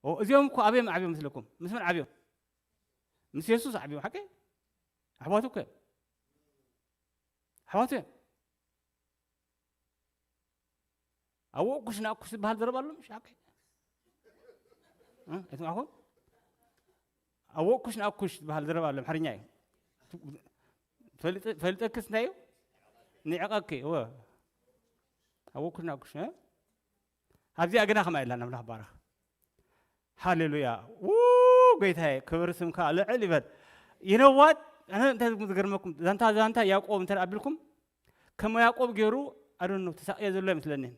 ኦ፣ እዚኦም እኮ ኣበዮም ዓብዮም ምስለኩም? ምስ መን ዓብዮም? ምስ የሱስ ዓብዮም። ሓቂ? ኣሕዋቱ እኮ እዮም። ኣሕዋቱ እዮም። ኣወቅኩሽ ናቅኩሽ ዝበሃል ዘረባ ኣሎ፣ ምሽ ሓቂ? እ? ኣይትማዕኩም? ኣወቅኩሽ ናቅኩሽ ዝበሃል ዘረባ ኣሎ፣ ኣምሓርኛ እዩ። ፈሊጠ-፣ ፈሊጠክስ እንታይ እዩ? ንዕቀኪ፣ እወ። ኣወቅኩሽ ናቅኩሽ፣ እ? ኣብዚኣ ግና ከማይ ኢላና ኣምላኽ ባረኽ። ሃሌሉያ። ው፣ ጎይታዬ፣ ክብሪ ስምካ ልዕል ይበል። You know what? ኣነ እንታይ ዝገርመኩም፣ ዛንታ፣ ዛንታ ያዕቆብ እንተ ኣቢልኩም፣ ከም ያዕቆብ ገይሩ፣ I don't know፣ ተሳቅየ ዘሎ ኣይመስለንን።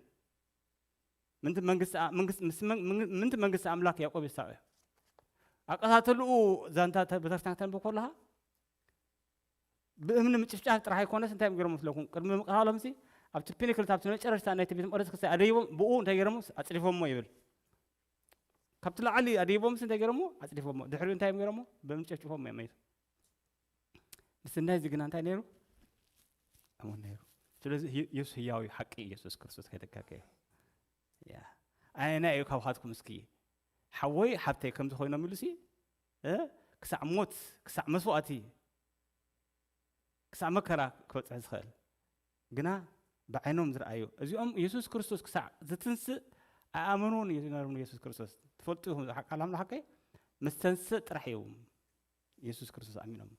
ምንቲ መንግስቲ ኣ-፣ መንግስቲ፣ ምስ መን-፣ መንግ-፣ ምንቲ መንግስቲ ኣምላክ ያዕቆብ ይሳቀዮ። ኣቀታተልኡ ዛንታ ተ-፣ ቤተክርስትያን ከተንብብ ከለኻ፣ ብእምኒ ምጭፍጫፍ ጥራሕ ኣይኮነስ፣ እንታይ እዮም ገይሮም መስለኩም? ቅድሚ ምቅታሎምሲ፣ ኣብቲ ፒኒክል፣ ኣብቲ መጨረሽታ ናይቲ ቤት መቅደስ ክሳይ ኣደይቦም፣ ብኡ እንታይ ገይሮም? ኣጽዲፎሞ ይብል። ካብቲ ላዕሊ ኣደይቦምሲ እንታይ ገይሮሞ? ኣጽዲፎሞ። ድሕሪኡ እንታይ እዮም ገይሮሞ? ብእምኒ ጨፍጭፎሞ እዮም መይቱ። ምስናይ እዚ ግና እንታይ ነይሩ? እሙን ነይሩ። ስለዚ ህይ-፣ የሱስ ህያው እዩ፣ ሓቂ እዩ፣ የሱስ ክርስቶስ ከይተካከየ። ያ። ኣየናይ እዩ ካብኻትኩም እስኪ ሓወይ ሓብተይ ከምዚ ኮይኖም ኢሉሲ፣ እ፣ ክሳዕ ሞት፣ ክሳዕ መስዋእቲ፣ ክሳዕ መከራ ክበጽሕ ዝኽእል? ግና ብዓይኖም ዝረኣዩ፣ እዚኦም የሱስ ክርስቶስ ክሳዕ ዝትንስእ ኣይኣመንዎን እዩ ዝነበሩ። የሱስ ክርስቶስ ትፈልጡ ኢኹም፣ ቃል ኣምላኽ ሓቀይ ምስ ተንስእ ጥራሕ እዮም የሱስ ክርስቶስ ኣሚኖም።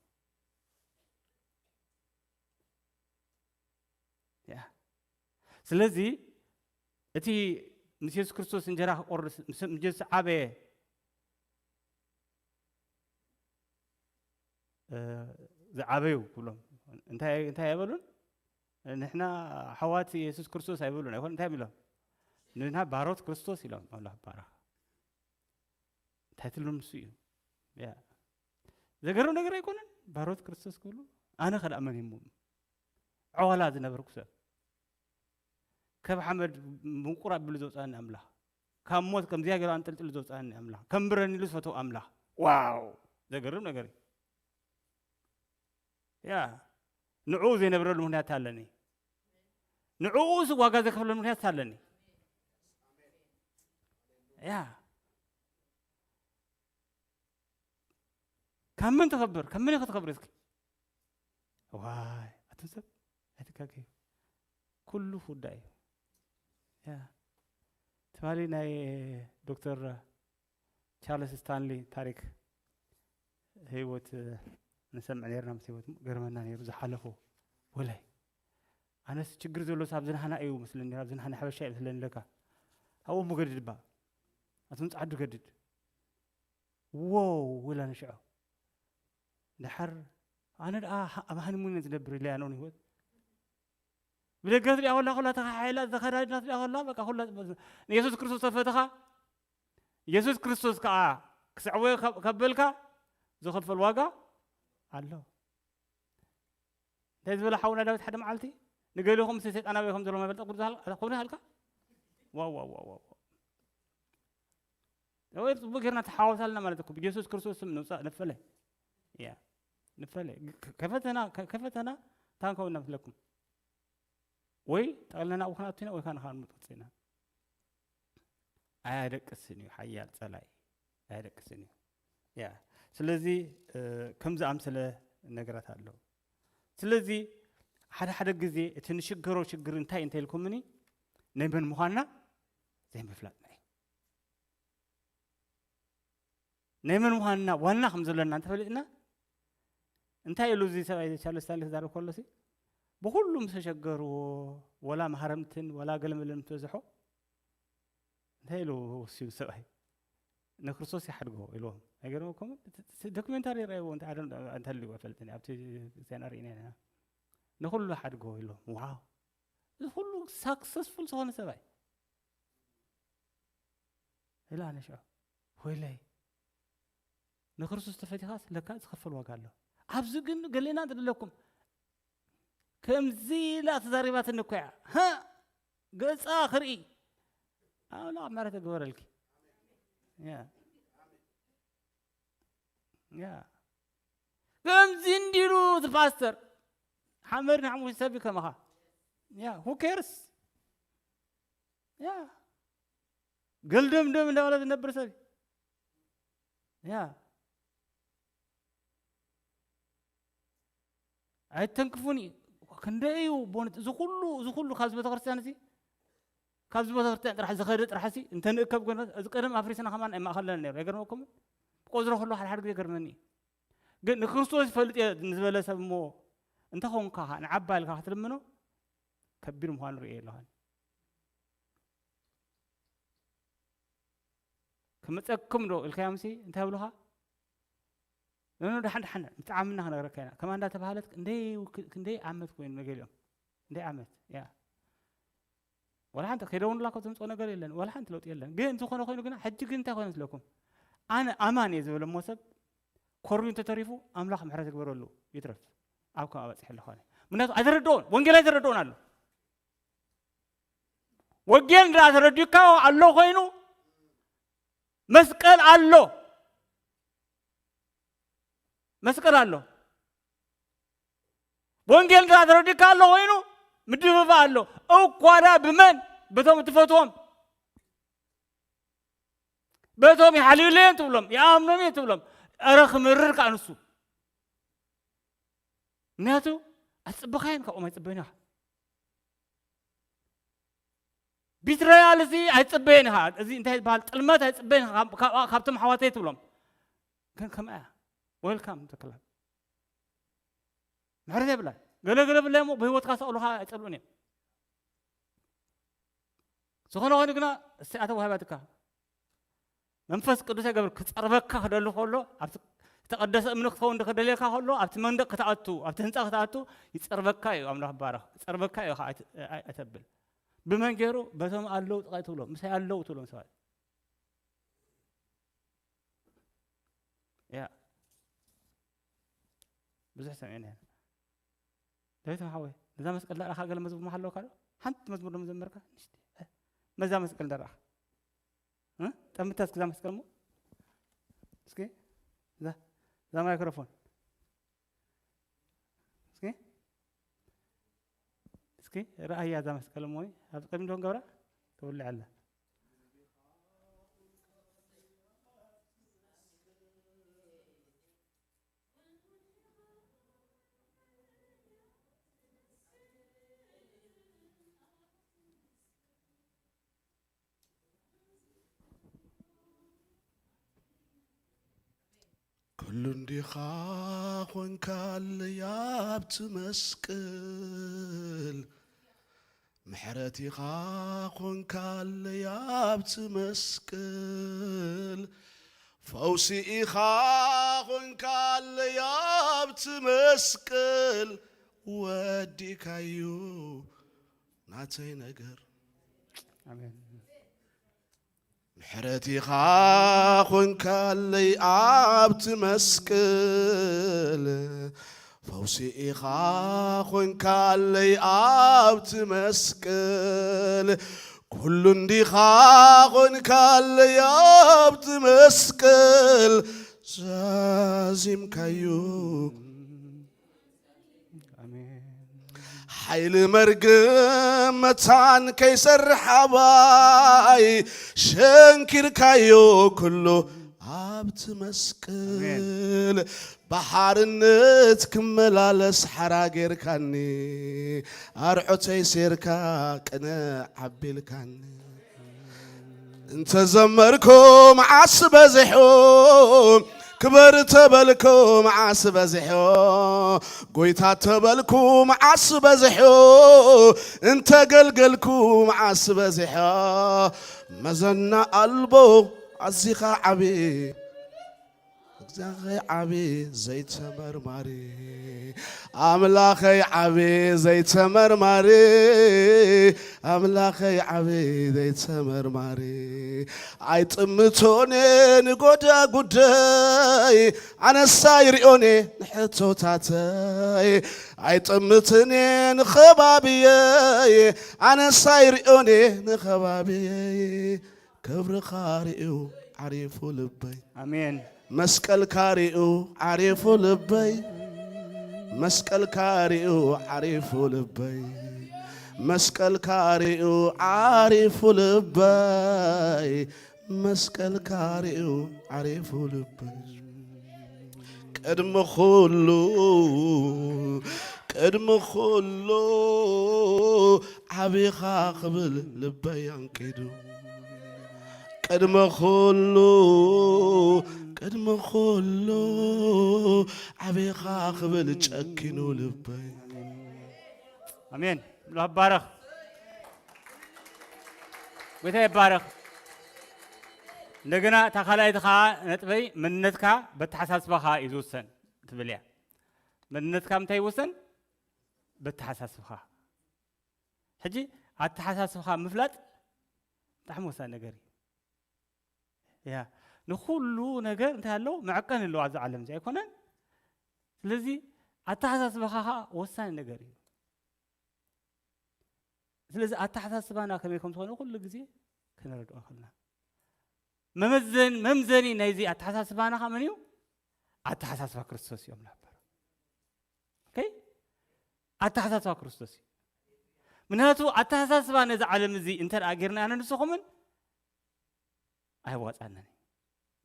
ያ። ስለዚ እቲ ምስ የሱስ ክርስቶስ እንጀራ ክቆርስ ምስ፣ ምስ የሱስ ዓበየ፣ እ፣ ዝዓበዩ ክብሎም እንታይ፣ እንታይ ኣይበሉን? ንሕና ኣሕዋት የሱስ ክርስቶስ ኣይበሉን። ኣይኮን እንታይ ኢሎም? ንሕና ባሮት ክርስቶስ ኢሎም። ኣምላኽ ይባረኽ። እንታይ ትብሎም ንሱ እዩ። ያ። ዘገርም ነገር ኣይኮነን? ባሮት ክርስቶስ ክብሉ፣ ኣነ ከደኣ መን እየ እሞ? ዕዋላ ዝነበርኩ ሰብ። ካብ ሓመድ ምቁር ኣቢሉ ዘውፅኣኒ ኣምላኽ፣ ካብ ሞት ከምዚኣ ገይሩ ኣንጠልጢሉ ዘውፅኣኒ ኣምላኽ፣ ከም ብረን ኢሉ ዝፈትዎ ኣምላኽ። ዋው! ዘገርም ነገር እዩ። ያ ንዕኡ ዘይነብረሉ ምክንያት ኣለኒ። ንዕኡ ስ ዋጋ ዘከፍለሉ ምክንያት ኣለኒ። ያ ካብ መን ትኸብር? ካብ መን ኢኻ ትኸብር እስኪ? ዋይ ኣቱም ሰብ ኣይትጋገዩ። ኩሉ ፍዳይ እዩ። ያ ትማሊ ናይ ዶክተር ቻርልስ ስታንሊ ታሪክ ህይወት ንሰምዕ ነርና። ምስ ህይወት ገርመና ነይሩ ዝሓለፎ። ወላይ ኣነስ ችግር ዘሎ ኣብ ዝናህና እዩ መስለኒ፣ ኣብ ዝናህና ሓበሻ እዩ መስለኒ። ለካ ኣብኡ ምገድድ ባ ኣቱም ጻዕዱ ገድድ ዎው ውላ ንሽዖ። ድሓር ኣነ ደኣ ኣብ ሃኒሙን ዝነብር ኢለ ኣነ እውን ህይወት ብደገ ትሪኣ ኮላ፣ ኮላ ተኻሒላ፣ ተኸዳዲና ትሪኣ ኮላ፣ በቃ ኩላ ንየሱስ ክርስቶስ ተፈትኻ፣ የሱስ ክርስቶስ ከኣ ክስዕቦ ከ-፣ ከበልካ ዝኸፈል ዋጋ ኣሎ። እንታይ ዝበለ ሓውና ዳዊት ሓደ መዓልቲ፣ "ንገሊኹም ምስ ሰይጣን ኣበይ ከም ዘሎ መፈልጠ ቁርዛ ሃልካ፣ ኮነ ሃልካ?" ዋው፣ ዋው፣ ዋው፣ ዋው። ወይ ጽቡቅ ጌርና ተሓዋውሳልና ማለት እኮ ብየሱስ ክርስቶስ ስም ንውጻእ፣ ንፈለ። ያ፣ ንፈለ። ከ-፣ ከፈተና፣ ከ-፣ ከፈተና ታንከውና ምስለኩም። ወይ ጠቕልለና ኣብኡ ክንኣቱ ኢና፣ ወይ ካን ንኻን ምጥጽ ኢና። ኣያደቅስን እዩ፣ ሓያል ጸላይ ኣያደቅስን እዩ። ያ፣ ስለዚ፣ እ፣ ከምዚ ኣምሰለ ነገራት ኣለዉ። ስለዚ ሓደ ሓደ ግዜ እቲ ንሽገሮ ሽግር እንታይ እንተ ኢልኩምኒ፣ ናይ መን ምዃንና ዘይምፍላጥና እዩ። ናይ መን ምዃንና ዋና ከም ዘለና እንተፈሊጥና፣ እንታይ ኢሉ እዚ ሰብኣይ ቻርልስ ስታንሊ ክዛረብ ከሎሲ፣ ብኹሉ ምስ ተሸገርዎ፣ ወላ ማህረምትን ወላ ገለመለን ምስ በዝሖ፣ እንታይ ኢሉ ወሲኑ ሰብኣይ? "ንክርስቶስ ይሓድጎ" ኢልዎም። ኣይገርመኩምን? እቲ፣ እቲ ዶክሜንታሪ ይረኣይዎ እንተ-፣ ኣደ-፣ እንተልዩ ኣይፈልጥን እየ። ኣብቲ ዜና ርኢና ኢና። "ንኹሉ ሓድጎ" ኢልዎም። ዋው! እዚ ኩሉ ሳክሰስፉል ዝኾነ ሰብኣይ። ኢላ ኣነ ሽዑ፣ "ወይለይ፣ ንክርስቶስ ተፈቲኻስ ለካ ዝኸፈል ዋጋ ኣሎ። ኣብዚ ግን ገሌና እንተደለኩም ከምዚ ኢላ ተዛሪባትኒ እኮ እያ። ሃ፣ ገጻ ክርኢ። ኣምላኽ ምሕረት ይግበረልኪ። ያ። ያ። ከምዚ እንዲሉ እቲ ፓስተር ሓመድ ንሓሙሽ ሰብ ከማኻ። ያ፣ who cares? ያ። ገልደምደም እንዳበለ ዝነብር ሰብ። ያ። ኣይተንክፉኒ። ክንደይ እዩ ቦንት-፣ እዚ ኩሉ፣ እዚ ኩሉ ካብዚ ቤተክርስትያን እዚ፣ ካብዚ ቤተክርስትያን ጥራሕ ዝኸደ ጥራሕ ሲ፣ እንተ ንእከብ ግን፣ እዚ ቀደም ኣፍሪስና ከማን ኣይማእኸለና ነይሩ። ኣይገርመኩምን? ቆዝሮ ከሎ ሓደ ሓደ ግዜ ይገርመኒ እዩ። ግን ንክርስቶስ ይፈልጥ እየ ንዝበለ ሰብ እሞ፣ እንተ ኾንካ ንዓባ ኢልካ ክትልምኖ፣ ከቢድ ምዃኑ ርእየ ኣለኹ። ክመጸኩም ዶ ኢልካዮምሲ እንታይ ይብሉኻ? ኖ፣ ኖ፣ ደሓን፣ ደሓን፣ ብጣዕሚ እና ክነግረካ ኢና። ከማ እንዳተባሃለት ክንደይ ውክ-፣ ክንደይ ዓመት ኮይኑ ነገሊኦም። ክንደይ ዓመት፣ ያ። ዋላ ሓንቲ ከይደውንላ እኮ ዘምጽኦ ነገር የለን። ዋላ ሓንቲ ለውጢ የለን። ግን ዝኾነ ኮይኑ ግና፣ ሕጂ ግን እንታይ ኮይኑ መስለኩም? ኣነ ኣማን እየ ዝበለ እሞ ሰብ፣ ኮርዩ እንተተሪፉ፣ ኣምላኽ ምሕረት ይግበረሉ፣ ይትረፍ። ኣብ ከም ኣባጽሕ ኣለኾነ። ምክንያቱ ኣይተረድኦን፣ ወንጌል ኣይተረድኦን ኣሎ። ወንጌል እንዳ ተረዲእካ ኣሎ ኮይኑ፣ መስቀል ኣሎ። መስቀል ኣሎ። ወንጌል እንዳ ተረዲእካ ኣሎ ኮይኑ፣ ምድፍፋእ ኣሎ። እኳ ደኣ ብመን? በቶም እትፈትዎም። በቶም ይሓልዩለይ እዮም ትብሎም፣ ይኣምኖም እዮም ትብሎም። ኧረ ክምርር ከኣ ንሱ። ምክንያቱ ኣይትጽበኻዮን፣ ካብኦም ኣይትጽበዮን ኢኻ። ቢትራያል እዚ ኣይትጽበዮን ኢኻ። እዚ እንታይ ይበሃል? ጥልመት ኣይትጽበዮን ኢኻ ካብ፣ ካብ፣ ካብቶም ኣሕዋተይ ትብሎም። ግን ከምኣ እያ። ዌልካም ተክላ። ምሕረት የብላን። ገለ ገለ ብላይ እሞ ብህይወትካ ሰቕሉኻ ኣይጸልኡን እዮም። ዝኾነ ኮይኑ ግና እሰይ ኣተ ወሃባትካ መንፈስ ቅዱስ የገብር ክጸርበካ ክደሊ ከሎ፣ ኣብቲ ዝተቐደሰ እምኒ ክትኸውን ከደልየካ ከሎ፣ ኣብቲ መንደቕ ክትኣቱ፣ ኣብቲ ህንጻ ክትኣቱ ይጸርበካ እዩ። ኣምላኽ ይባረኽ። ይጸርበካ እዩ፣ ኣይ-፣ ኣይ-፣ ኣይተብል። ብመን ገይሩ? በቶም ኣለዉ ጥራይ ትብሎም፣ ምሳይ ኣለዉ ትብሎም ሰባት። ያ። ብዙሕ ሰሚዕና ኢና። ዳዊት ሓወይ፣ ነዛ መስቀል ዳርኻ ገለ መዝሙር ኣለካ ዶ? ሓንቲ መዝሙር ዶ መዘመርካ? ንእሽተይ። እ? መዛ መስቀል ደረኻ። እ? ጠምታ እስኪ እዛ መስቀል እሞ። እስኪ፣ እዛ፣ እዛ ማይክሮፎን። እስኪ፣ እስኪ፣ ረኣያ እዛ መስቀል እሞ። ኣብ ቅድሚ ዶ ንገብራ? ትውልዕ ኣላ። ኩሉ እንዲኻ ኾንካለይ ኣብቲ መስቀል፣ ምሕረት ኢኻ ኾንካለይ ኣብቲ መስቀል፣ ፈውሲ ኢኻ ኾንካለይ ኣብቲ መስቀል፣ ወዲእካዮ ናተይ ነገር። ኣሜን። ምሕረት ኢኻ ኾንካለይ ኣብቲ መስቀል፣ ፈውሲ ኢኻ ኾንካለይ ኣብቲ መስቀል፣ ኩሉ እንዲኻ ኾንካለይ ኣብቲ መስቀል፣ ዛዚምካዮ። ኣሜን። ሓይሊ መርግም መታን ከይሰርሕ ኣባይ ሸንኪርካዮ ኩሉ ኣብቲ መስቀል። ኣሜን። ብሓርነት ክመላለስ ሓራ ጌርካኒ፣ ኣርዖተይ ሴርካ ቅነ ዓቢልካኒ። እንተ ዘመርኩ መዓስ በዚሑ፣ ክበር ተበልኩ መዓስ በዚሑ፣ ጎይታ ተበልኩ መዓስ በዚሑ፣ እንተ ገልገልኩ መዓስ በዚሑ። መዘና ኣልቦ ኣዚኻ ዓቢ፣ ኣምላኸይ ዓቢ ዘይተመርማሪ፣ ኣምላኸይ ዓቢ ዘይተመርማሪ፣ ኣምላኸይ ዓቢ ዘይተመርማሪ። ኣይጥምቶን ንጎዳ ጉዳይ፣ ኣነሳ ይሪኦን ንሕቶታተይ። ኣይጥምትን ንኸባብየይ፣ ኣነሳ ይሪኦን ንኸባብየይ። ክብርኻ ሪኡ ዓሪፉ ልበይ። ኣሜን። መስቀልካ ሪኡ ዓሪፉ ልበይ። መስቀልካ ሪኡ ዓሪፉ ልበይ። መስቀልካ ሪኡ ዓሪፉ ልበይ። መስቀልካ ሪኡ ዓሪፉ ልበይ። ቅድሚ ኩሉ፣ ቅድሚ ኩሉ ዓቢኻ ክብል ልበይ ኣንቂዱ። ቅድሚ ኩሉ፣ ቅድሚ ኩሉ ዓቢኻ ክብል ጨኪኑ ልበይ። ኣሜን። ኣምላኽ ይባረኽ። ጎይታ ይባረኽ። እንደገና እታ ካልኣይቲ ኸዓ ነጥበይ መንነትካ በተሓሳስባኻ እዩ ዝውሰን ትብል እያ። መንነትካ ምንታይ ይውሰን? በተሓሳስባኻ። ሕጂ ኣተሓሳስባኻ ምፍላጥ ብጣዕሚ ወሳኒ ነገር እዩ። ያ፣ ንኹሉ ነገር እንታይ ኣለዎ? መዐቀኒ ኣለዎ ኣብዚ ዓለም እዚ ኣይኮነን? ስለዚ ኣተሓሳስባኻ ኸዓ ወሳኒ ነገር እዩ። ስለዚ ኣተሓሳስባና ከመይ ከም ዝኾነ ኩሉ ግዜ ከነረድኦ ከለና፣ መመዘን-፣ መምዘኒ ናይዚ ኣተሓሳስባና ኸዓ መን እዩ? ኣተሓሳስባ ክርስቶስ እዮም ነበር። ኦኬ? ኣተሓሳስባ ክርስቶስ እዩ። ምክንያቱ ኣተሓሳስባ ነዚ ዓለም እዚ እንተ ደኣ ጌርና ኣነ ንስኹምን ኣይዋጻናን እዩ።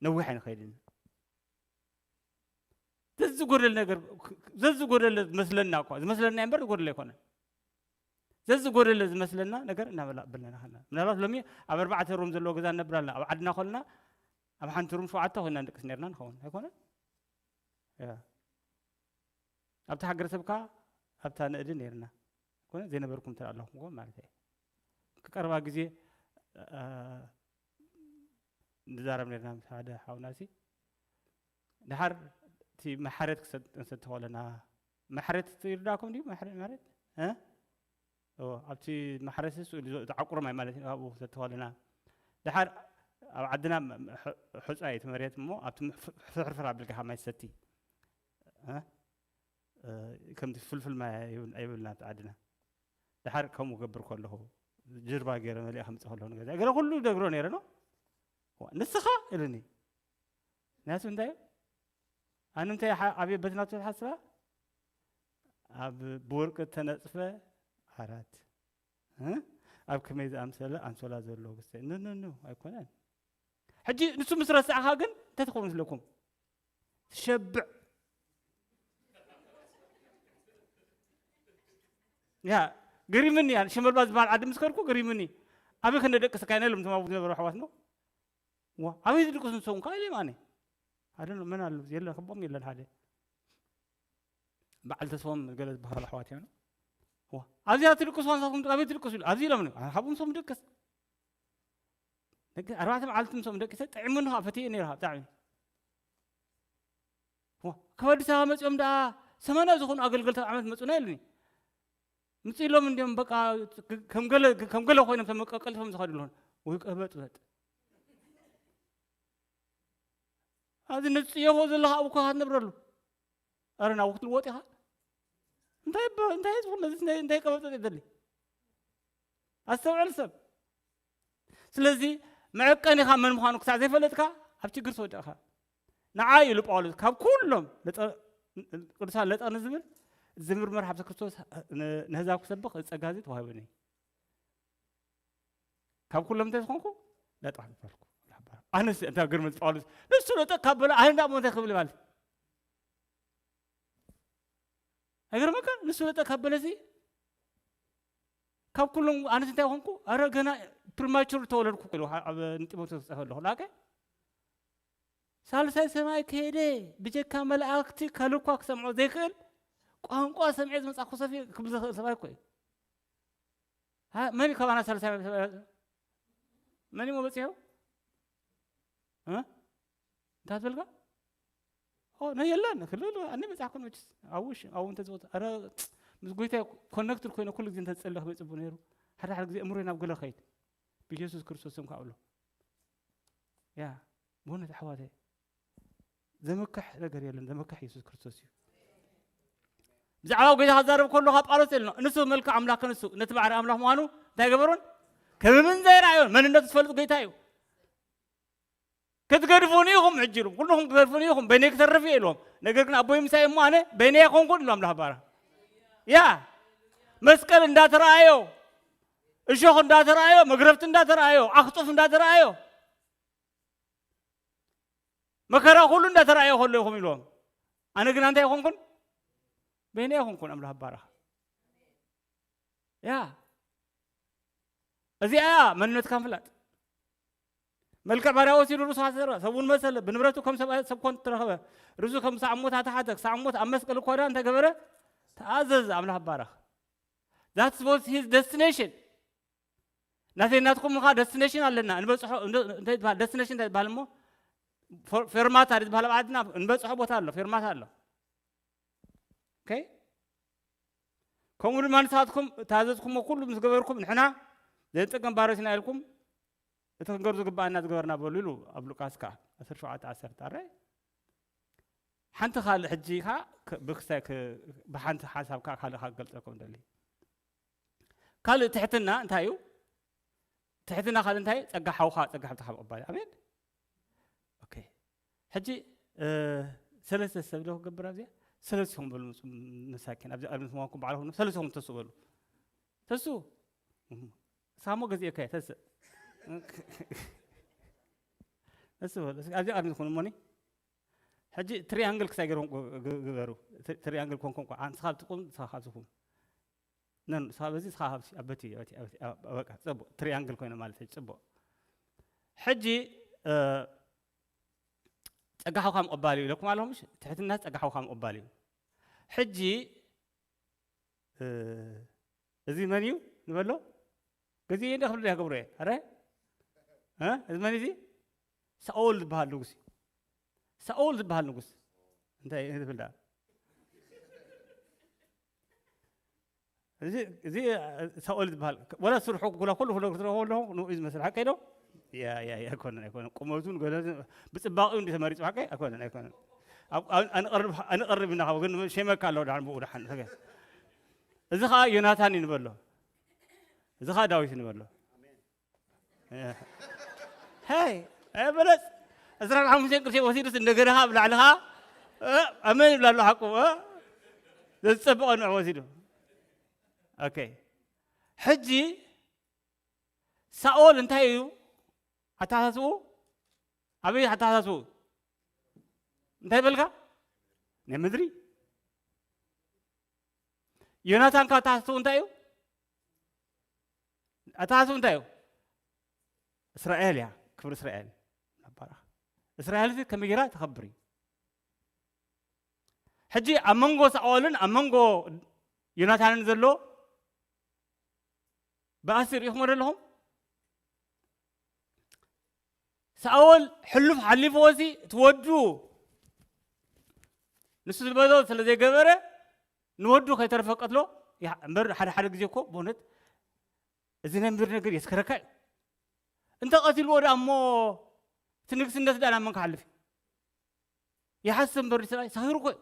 ነዊሕ ኣይንኸይድን። ዘዝጎደል ነገር፣ ዘዝጎደለ ዝመስለና እኳ፣ ዝመስለና እምበር ዝጎደለ ኣይኮነን። ዘዝጎደለ ዝመስለና ነገር እናበላ-፣ በለና ኸና። ምናልባት ሎሚ ኣብ ኣርባዕተ ሩም ዘለዎ ገዛ ንነብር ኣለና። ኣብ ዓድና ኮልና ኣብ ሓንቲ ሩም ሸውዓተ ኮይና ንድቅስ ነርና ንኸውን። ኣይኮነን? ያ። ኣብታ ሃገረሰብካ ኣብታ ንእዲ ነርና። ኣይኮነን? ዘይነበርኩም እንተ ኣለኹም ማለት እየ። ቀረባ ግዜ፣ እ፣ ንዛረብ ነርና ምስ ሓደ ሓውናሲ። ደሓር እቲ መሓረት ክሰ-፣ ክንሰቲ ከለና፣ መሓረት ይርዳእኩም ድዩ? መሓረ-፣ መሓረት? እ? እዎ፣ ኣብቲ መሓረሲ ስእሊ ዞ-፣ ዝዓቁሩ ማይ ማለት እዩ፣ ኣብኡ ክንሰቲ ከለና። ደሓር ኣብ ዓድና ም-፣ ም-፣ ሕ-፣ ሑጻ እዩ እቲ መሬት እሞ፣ ኣብቲ ም-፣ ፍ-፣ ፍሕፍር ኣቢልካ ካብ ማይ ትሰቲ። እ? እ፣ ከምቲ ፍልፍል ማይ ኣይብል-፣ ኣይብልና ኣብቲ ዓድና። ድሓር ከምኡ ገብር ከለኹ ጅርባ ገይረ መሊኣ ከምፅእ ከለኹ ንገዛ ገለ ኩሉ ይደግሮ ነይረ ነው። "ዋ፣ ንስኻ?" ኢሉኒ። ናቱ እንታይ እዩ? ኣነ እንታይ ሓ-፣ ኣብየ በቲ ናቱ ሓስባ ኣብ ብወርቂ እተነፅፈ ዓራት፣ እ? ኣብ ከመይ ዝኣምሰለ ኣንሶላ ዘለዎ ግስተ። ኖ፣ ኖ፣ ኖ፣ ኣይኮነን። ሕጂ ንሱ ምስ ረሳዕኻ ግን እንታይ ትኸውን መስለኩም? ትሸብዕ። ያ፣ ገሪምኒ እያ። ሽመልባ ዝበሃል ዓዲ ምስ ከድኩ ገሪምኒ። ኣበይ ከነደቅሰካ ኢና ኢሎም እቶም ኣብኡ ዝነበሩ ኣሕዋት ነው። ዋ፣ ኣበይ ዝድቅሱ ንሶም ከ ኢለ ማነ? ኣደ መን ኣሎ? የለን፣ ክቦም የለን ሓደ። በዓል ተስፎም ገለ ዝበሃሉ ኣሕዋት እዮም። ዋ፣ ኣብዚኣ ትድቅሱ ንሳትኩም ኣበይ ትድቅሱ ኢሉ። ኣብዚ ኢሎም፣ "ኣነ ሓቦም ንሶም ድቅስ። ደቂ ኣርባዕተ መዓልቲ ንሶም ደቂሰ ጥዕሙኒ፣ ከዓ ፈትየ ነይረ ብጣዕሚ። ዋ፣ ካብ ኣዲስ ኣበባ መጺኦም ደኣ ሰማንያ ዝኾኑ ኣገልገልቲ ዓመት መጹና" ኢሉኒ። ምጽእ ኢሎም እንዲኦም በቃ ከም ገለ፣ ከም ገለ ኮይኖም ተመቀቀልፎም ዝኸዱ ኣለውን። ወይ ቀበጥበጥ። ኣብዚ ንጽየፎ ዘለኻ ኣብኡ እኳ ክትነብረሉ። ኣረ ናብኡ ክትልወጥ ኢኻ። እንታይ በ-፣ እንታይ ዝኹን ነዚ እንታይ፣ እንታይ ቀበጥበጥ ይደሊ? ኣስተውዕል ሰብ። ስለዚ መዐቀኒኻ መን ምዃኑ ክሳዕ ዘይፈለጥካ ኣብ ችግር ትወድቕኻ። ንዓ ኢሉ ጳውሎስ ካብ ኩሎም ለጠ-፣ ቅዱሳን ለጠ ንዝብል ዝምርመር ሓብተ ክርስቶስ ን-፣ ንህዛብ ክሰብኽ እዚ ጸጋ እዚ ተዋሂቡኒ። ካብ ኩሎም እንታይ ዝኾንኩ? ለጠ ዝበልኩ። ኣነስ እንታይ ግርምት ጳውሎስ ንሱ ለጠ ካብ በለ ኣነ እንዳሞ እንታይ ክብል ማለት? ኣይገርመካ? ንሱ ለጠ ካብ በለሲ ካብ ኩሎም ኣነስ እንታይ ኾንኩ? ኣረ ገና ፕሪማቹር ተወለድኩ ኢሉ ኣብ ንጢሞቴዎስ ዝጸፈ ኣለኹ። ላከ ሳልሳይ ሰማይ ከሄደ ብጀካ መላእክቲ ካልኳ ክሰምዖ ዘይክእል ቋንቋ ሰምዐ ዝመጻኩ ሰብ ክብል ዝኽእል ሰብኣይ እኮ እዩ። ሃ-፣ መን እዩ ካባና ሳልሳይ ሰማይ? መን እዩ በጺሑ? እ? እንታይ ትብልካ? ኦ፣ ናይ የለን፣ ክልል ኣነ በጻሕኩ መችስ። ኣውሽ፣ ኣው እንተ ዝወት-፣ ኣረ፣ ምስ ጎይታ ኮነክትድ ኮይነ ኩሉ ግዜ እንተ ዝጸልይ ክበይ ጽቡቅ ነይሩ። ሓደ ሓደ ግዜ እምሮይ ናብ ገለ ከይድ። ብኢየሱስ ክርስቶስ ስም ካብሎ። ያ፣ ብእውነት ኣሕዋተይ፣ ዘመክሕ ነገር የለን፣ ዘመክሕ ኢየሱስ ክርስቶስ እዩ። ብዛዕባ ጎይታ ክዛረብ ከሎ ካብ ጳውሎስ የለን። ንሱ መልክዕ ኣምላኽ ንሱ፣ ነቲ ባዕሪ ኣምላኽ ምዃኑ እንታይ ገበሩን? ከምምን ዘይረኣዮን መንነቱ ዝፈልጥ ጎይታ እዩ። ክትገድፉኒ ኢኹም ሕጂ ኢሉም። ኩልኹም ክትገድፉኒ ኢኹም፣ በይነይ ክተርፍ እየ ኢልዎም። ነገር ግን ኣቦይ ምሳይ እሞ ኣነ በይነይ ኣይኮንኩን ኢሉ ኣምላኽ ባራ። ያ መስቀል እንዳተረኣዮ፣ እሾኽ እንዳተረኣዮ፣ መግረፍቲ እንዳተረኣዮ፣ ኣኽጡፍ እንዳተረኣዮ፣ መከራ ኩሉ እንዳተረኣዮ ከሎ ኢኹም ኢልዎም። ኣነ ግን እንታይ ኣይኮንኩን? በይነይ ኣይኮንኩን ኣምላኽ ባራ። ያ እዚኣ እያ መንነትካ ምፍላጥ። መልክዕ ባርያ ወሲዱ ርእሱ ኣሰረ፣ ሰብኡን መሰለ፣ ብንብረቱ ከም ሰብኣይ ሰብ ኮን ተረኸበ። ርእሱ ከም ክሳዕ ሞት ኣተሓተ፣ ክሳዕ ሞት ኣብ መስቀል እኳ ደኣ እንተገበረ ተኣዘዘ። ኣምላኽ ባረኽ። That was his destination። ናተይ ናትኩም ኸዓ ደስቲኔሽን ኣለና። እንበጽሖ እንደ-፣ እንታይ ይበሃል? ደስቲኔሽን እንታይ ይበሃል እሞ? ፎር-፣ ፌርማታ ዝበሃል ኣብ ዓድና እንበጽሖ ቦታ ኣሎ፣ ፌርማታ ኣሎ። ኦኬ? ከምኡ ድማ ንስኻትኩም ታዘዝኩሞ ኩሉ ምስ ገበርኩም ንሕና ዘይንጸገም ባሮት ኢና ኢልኩም እቲ ክንገር ዝግባኣና ዝገበርና በሉ ኢሉ ኣብ ሉቃስ ከኣ ዓሰርተ ሸውዓተ ዓሰርተ ኣረ ሓንቲ ካልእ ሕጂ ከኣ ክ-፣ ብክስታይ ክ-፣ ብሓንቲ ሓሳብ ከኣ ካልእ ከኣ ክገልጸልኩም ደሊ። ካልእ ትሕትና እንታይ እዩ? ትሕትና ካልእ እንታይ? ጸጋ ሓውኻ፣ ጸጋ ሓብትኻ ምቕባል እዩ። ኣሜን። ኦኬ። ሕጂ፣ እ፣ ሰለስተ ሰብ ዶ ክገብር ኣብዚኣ? ሰለስቲኹም በሉ፣ ምስ-፣ መሳኪን። ኣብዚ ቅድሚ ምዃንኩም ባዕልኹም ሰለስቲኹም ተስኡ በሉ። ተስኡ። እሳሞ ገዚእካ እየ፣ ተስእ። ተስኡ በሉ። እስኪ ኣብዚ ቅድሚ ትኹኑ እሞኒ። ሕጂ ትሪያንግል ክሳይ ገይርኩም ግ-፣ ግ-፣ ግበሩ። ት-፣ ትሪያንግል ኮንኩም እኮ፣ ንስኻ ኣብ ጥቕም፣ ንስኻ ካብ ዝኹም። ነን፣ ንስኻ በዚ፣ ንስኻ ካብዚ፣ ኣብ በቲ፣ በቲ፣ በቲ፣ ኣብ፣ በቃ፣ ጽቡቕ። ትሪያንግል ኮይነ ማለት እዩ፣ ጽቡቕ። ሕጂ፣ እ፣ ጸጋ ሓውካ ምቕባል እዩ ኢለኩም ኣለኹ፣ ምሽ? ትሕትና ጸጋ ሓውካ ምቕባል እዩ። ሕጂ፣ እ፣ እዚ መን እዩ ንበሎ? ገዚኤ እንደ ክብል እያ ገብሮ እየ። ኣረ? እ? እዚ መን እዩ እዚ? ሳኦል ዝበሃል ንጉስ እዩ። ሳኦል ዝበሃል ንጉስ። እንታይ እዩ ዝብል ደኣ? እዚ፣ እዚ ሳኦል ዝበሃል፣ ወላ ስርሑ፣ ወላ ኩሉ ክነግር ትረኽቦ ኣለኹ፣ ንኡ እዩ ዝመስል። ሓቀይ ዶ? ያ፣ ያ፣ ያ፣ ኣይኮነን፣ ኣይኮነን። ቁመቱን ገለ ብጽባቐኡ እንዲ ተመሪጹ፣ ሓቀይ? ኣይኮነን፣ ኣይኮነን። ኣብ፣ ኣብ፣ ኣንቐርብ፣ ኣንቐርብ ኢና፣ ግን ሸመካ ኣለዎ፣ ደሓን ብኡ፣ ደሓን። ኦኬ። እዚ ኸኣ ዮናታን እዩ ንበሎ። እዚ ኸዓ ዳዊት ንበሎ። ሀይ፣ በለጽ ዕስራን ሓሙሽተን ቅርሺ ወሲዱስ እንደገና ኸዓ ኣብ ላዕሊ ኸዓ፣ እ፣ ኣሜን ይብላ ኣሎ ሓቁ፣ እ፣ ዘዝጸብቐ ንዑ ወሲዱ። ኦኬ። ሕጂ ሳኦል እንታይ እዩ ኣተሓሳስብኡ? ኣበይ ኣተሓሳስብኡ? እንታይ በልካ? ናይ ምድሪ። ዮናታን ከ ኣተሓሳስብኡ እንታይ እዩ? ኣተሓሳስብኡ እንታይ እዩ? እስራኤል እያ፣ ክብሪ እስራኤል። እስራኤል ከመይ ጌራ ተኸብር እዩ። ሕጂ ኣብ መንጎ ሳኦልን ኣብ መንጎ ዮናታንን ዘሎ ባእሲ ርኢኹሞ ዶ ኣለኹም? ሳኦል ሕሉፍ ሓሊፍዎሲ እቲ ወዱ ንሱ ዝበሎ ስለ ዘይገበረ ንወዱ ከይተረፈ ቀትሎ። ያ፣ እምበር ሓደ ሓደ ግዜ እኮ ብእውነት እዚ ናይ ምድሪ ነገር የስከረካ እዩ። እንተ ቀቲልዎ ደኣ እሞ እቲ ንግስነት ደኣ ናብ መን ክሓልፍ እዩ? ይሓስብ እምበር ሰብኣይ ሰኺሩ እኮ እዩ።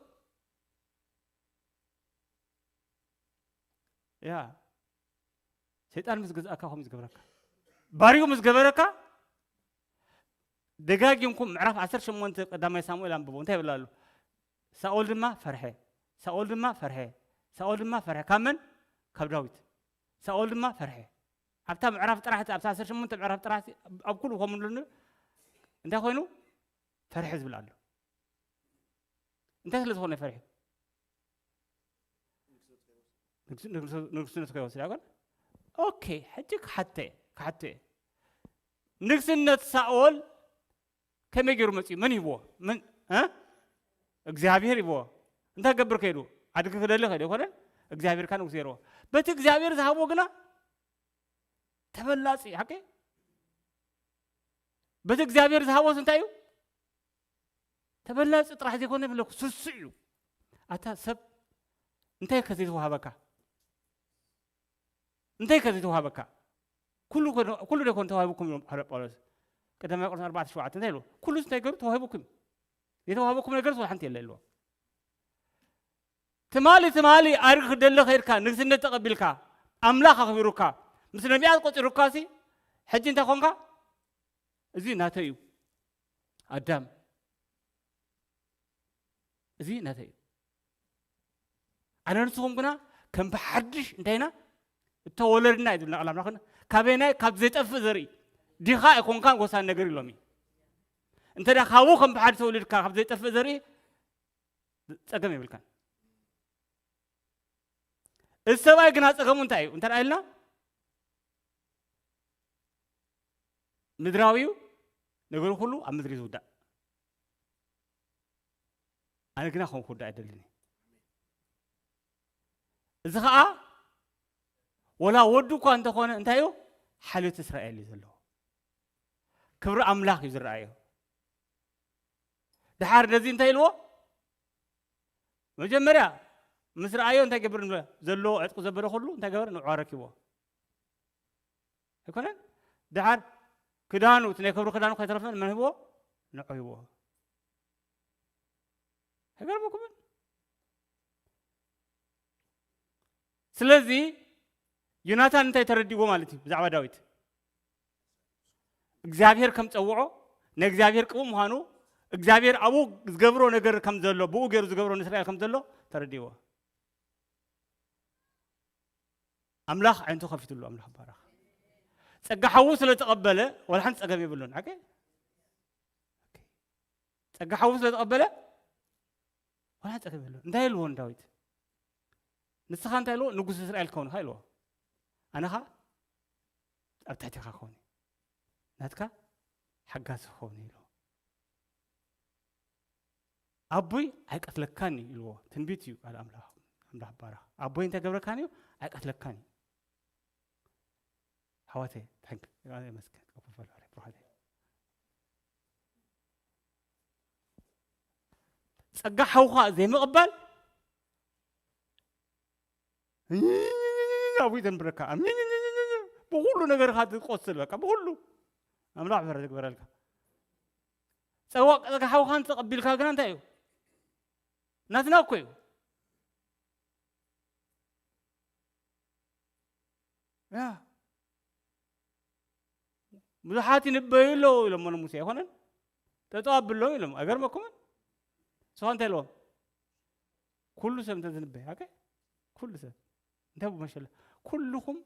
ያ፣ ሰይጣን ምስ ገዝኣካ ከምኡ ዝገብረካ፣ ባርዩ ምስ ገበረካ። ደጋጊምኩም ምዕራፍ ዓሰርተ ሸሞንተ ቀዳማይ ሳሙኤል ኣንብቦ። እንታይ ይብል ኣሎ? ሳኦል ድማ ፈርሐ፣ ሳኦል ድማ ፈርሐ፣ ሳኦል ድማ ፈርሐ። ካብ መን? ካብ ዳዊት። ሳኦል ድማ ፈርሐ። ኣብታ ምዕራፍ ጥራሕ፣ ኣብታ ዓሰርተ ሸሞንተ ምዕራፍ ጥራሕ ኣብ ኩሉ ከምኡ ኣሎ። እንታይ ኮይኑ? ፈርሐ ዝብል ኣሎ። እንታይ ስለ ዝኾነ ፈሪሑ? ንግስ-፣ ንግስ-፣ ንግስነቱ ከይወስድ ኣይኮን? ኦኬ፣ ሕጂ ክሓተ፣ ክሓተ። ንግስነት ሳኦል ከመይ ገይሩ መጺኡ? መን ሂብዎ? መን፣ እ? እግዚኣብሔር ሂብዎ። እንታይ ገብር ከይዱ? ኣድጊ ክደሊ ከይዱ ኣይኮነን? እግዚኣብሔር ከኣ ንጉስ ገይርዎ። በቲ እግዚኣብሔር ዝሃቦ ግና ተበላጺ፣ ሓቂ? በቲ እግዚኣብሔር ዝሃቦስ እንታይ እዩ? ተበላጺ ጥራሕ ዘይኮነ፣ ብለኩ ስሱ እዩ። ኣታ ሰብ፣ እንታይ ከ ዘይተዋሃበካ? እንታይ ከ ዘይተዋሃበካ? ኩሉ ኮነ-፣ ኩሉ ዶ ይኮን ተዋሂቡኩም ኢሎም ሃዋርያ ጳውሎስ። ቀዳማይ ቆሮንቶስ ኣርባዕተ ሸውዓተ እንታይ ኢሉ? ኩሉስ እንታይ ገይሩ ተዋሂቡኩም? ዘይተዋሃበኩም ነገርስ ወላ ሓንቲ የለ ኢልዎ። ትማሊ፣ ትማሊ ኣድጊ ክደሊ ከይድካ፣ ንግስነት ተቐቢልካ፣ ኣምላኽ ኣኽቢሩካ፣ ምስ ነቢያት ቆጺሩካሲ፣ ሕጂ እንታይ ኮንካ? እዚ ናተይ እዩ። ኣዳም፣ እዚ ናተይ እዩ። ኣነ ንስኹም ግና ከም ብሓድሽ እንታይ ኢና? እተወለድና እዩ ዝብልና ቃል ኣምላኽና። ካበይ ናይ? ካብ ዘይጠፍእ ዘርኢ። ዲኻ ኣይኮንካን ወሳኒ ነገር ኢሎም እዩ። እንተ ደኣ ካብኡ ከም ብሓድሽ ተወሊድካ ካብ ዘይጠፍእ ዘርኢ፣ ጸገም የብልካን። እዚ ሰብኣይ ግና ጸገሙ እንታይ እዩ? እንተ ደኣ ኢልና፣ ምድራዊ እዩ፣ ነገሩ ኩሉ ኣብ ምድሪ ዝውዳእ። ኣነ ግና ከምኡ ክውዳእ ኣይደልን እየ። እዚ ኸኣ ወላ ወዱ እኳ እንተኾነ እንታይ እዩ? ሓልዮት እስራኤል እዩ ዘለዎ። ክብሪ ኣምላኽ እዩ ዝረኣዮ። ደሓር ነዚ እንታይ ኢልዎ? መጀመርያ ምስ ረኣዮ እንታይ ገብር ንብለ? ዘለዎ ዕጥቂ ዘበለ ኩሉ እንታይ ገበር? ንዕዋ ረኪብዎ። ኣይኮነን? ደሓር ክዳኑ፣ እቲ ናይ ክብሪ ክዳኑ ከይተረፈ መን ሂብዎ? ንዑ ሂብዎ። ኣይገርመኩምን? ስለዚ ዮናታን እንታይ ተረዲእዎ ማለት እዩ ብዛዕባ ዳዊት? እግዚኣብሔር ከም ጸውዖ፣ ናይ እግዚኣብሔር ቅቡእ ምዃኑ፣ እግዚኣብሔር ኣብኡ ዝገብሮ ነገር ከም ዘሎ፣ ብኡ ገይሩ ዝገብሮ ንእስራኤል ከም ዘሎ ተረዲእዎ። ኣምላኽ ዓይንቱ ከፊትሉ፣ ኣምላኽ ይባረኽ። ጸጋ ሓዉ ስለ ተቐበለ፣ ወላ ሓንቲ ጸገም የብሉን። ሓቂ? ጸጋ ሓዉ ስለ ተቐበለ፣ ወላ ጸገም የብሉን። እንታይ ኢልዎ ንዳዊት? ንስኻ እንታይ ኢልዎ? ንጉስ እስራኤል ክኸውን ኢኻ ኢልዎ። ኣነ ኸኣ ኣብ ትሕቲኻ ክኸውን እየ። ናትካ ሓጋዚ ክኸውን እየ ኢልዎ። ኣቦይ ኣይቀትለካን እዩ ኢልዎ። ትንቢት እዩ ቃል ኣምላኽ። ኣምላኽ ይባረኽ። ኣቦይ እንታይ ገብረካን እዩ? ኣይቀትለካን እዩ። ኣሕዋተይ፣ ታንክ፣ የመስገን። ከፍ በሉ፣ ብሩኻተይ። ጸጋ ሓውኻ ዘይምቕባል ኣብኡ ተንብረካ። ብኹሉ ነገርኻ ትቆስል፣ በቃ፣ ብኹሉ። ኣምላኽ ምሕረት ይግበረልካ። ጸዋ-፣ ጸጋ ሓውኻ እንተቐቢልካ ግና እንታይ እዩ? ናትና እኮ እዩ። ያ፣ ብዙሓት ይንበዩ ኣለዉ ኢሎሞ ንሙሴ። ኣይኮነን? ጠጠው ኣብሎም ኢሎም። ኣይገርመኩምን? ንስኻ እንታይ ኢልዎም? ኩሉ ሰብ እንተ ዝንበይ፣ ኦኬ? ኩሉ ሰብ። እንታይ ብመሸለ? ኩልኹም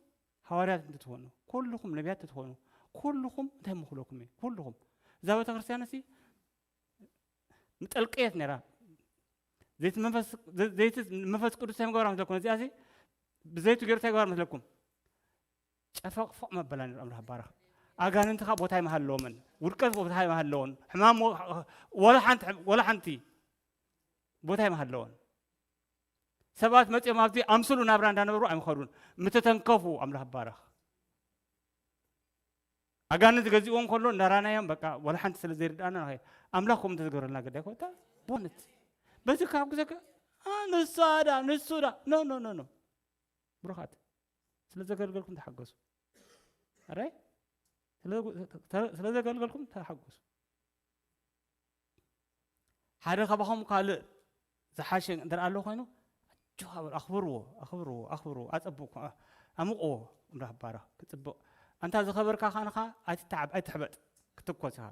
ሃዋርያት እንትትኾኑ፣ ኩልኹም ነቢያት እንትትኾኑ፣ ኩልኹም እንታይ ምኽለኩም እዩ? ኩልኹም። እዛ ቤተክርስትያን እሲ ምጠልቀየት ነይራ። ዘይቲ መንፈስ፣ ዘ-፣ ዘይቲ መንፈስ ቅዱስ እንታይ ምገበራ መስለኩም? እዚኣ እሲ ብዘይቱ ገይሩ እንታይ ገበራ መስለኩም? ጨፈቕፈቕ መበላ ነይሩ። ኣምላኽ ባረኽ። ኣጋንንቲ ኸኣ ቦታ ኣይመሃለዎምን። ውድቀት ቦታ ኣይመሃለዎን። ሕማም ወ-፣ ወላ ሓንቲ፣ ወላ ሓንቲ ቦታ ኣይመሃለዎን። ሰባት መጺኦም ኣብቲ ኣምስሉ ናብራ እንዳነበሩ ኣይምኸዱን። ምተተንከፉ። ኣምላኽ ባረኽ። ኣጋንንቲ ገዚእዎ እንከሎ እንዳራናዮም በቃ ወላ ሓንቲ ስለ ዘይርድኣና ንኸይድ። ኣምላኽ ከምኡ እንተዝገብረልና ግዳይ ኮታ ቦነት። በዚ ካብ ግዘከ፣ አ፣ ንሱ ኣዳ፣ ንሱ ዳ። ኖ፣ ኖ፣ ኖ፣ ኖ። ብሩኻት፣ ስለ ዘገልገልኩም ተሓገሱ። ኣራይ? ስለ፣ ስለ ዘገልገልኩም ተሓገሱ። ሓደ ካባኹም ካልእ ዝሓሸ እንተ ደኣ ኣሎ ኮይኑ፣ ኣጆኻ በሉ፣ ኣኽብርዎ፣ ኣኽብርዎ፣ ኣኽብርዎ፣ ኣጸብቕዎ፣ ኣምቕዎ፣ ኣምላኽ ይባረኽ፣ ክጽብቕ። ኣንታ ዝኸበርካ ኻንኻ ኣይትተዓብ፣ ኣይትሕበጥ፣ ክትኮስ ኢኻ።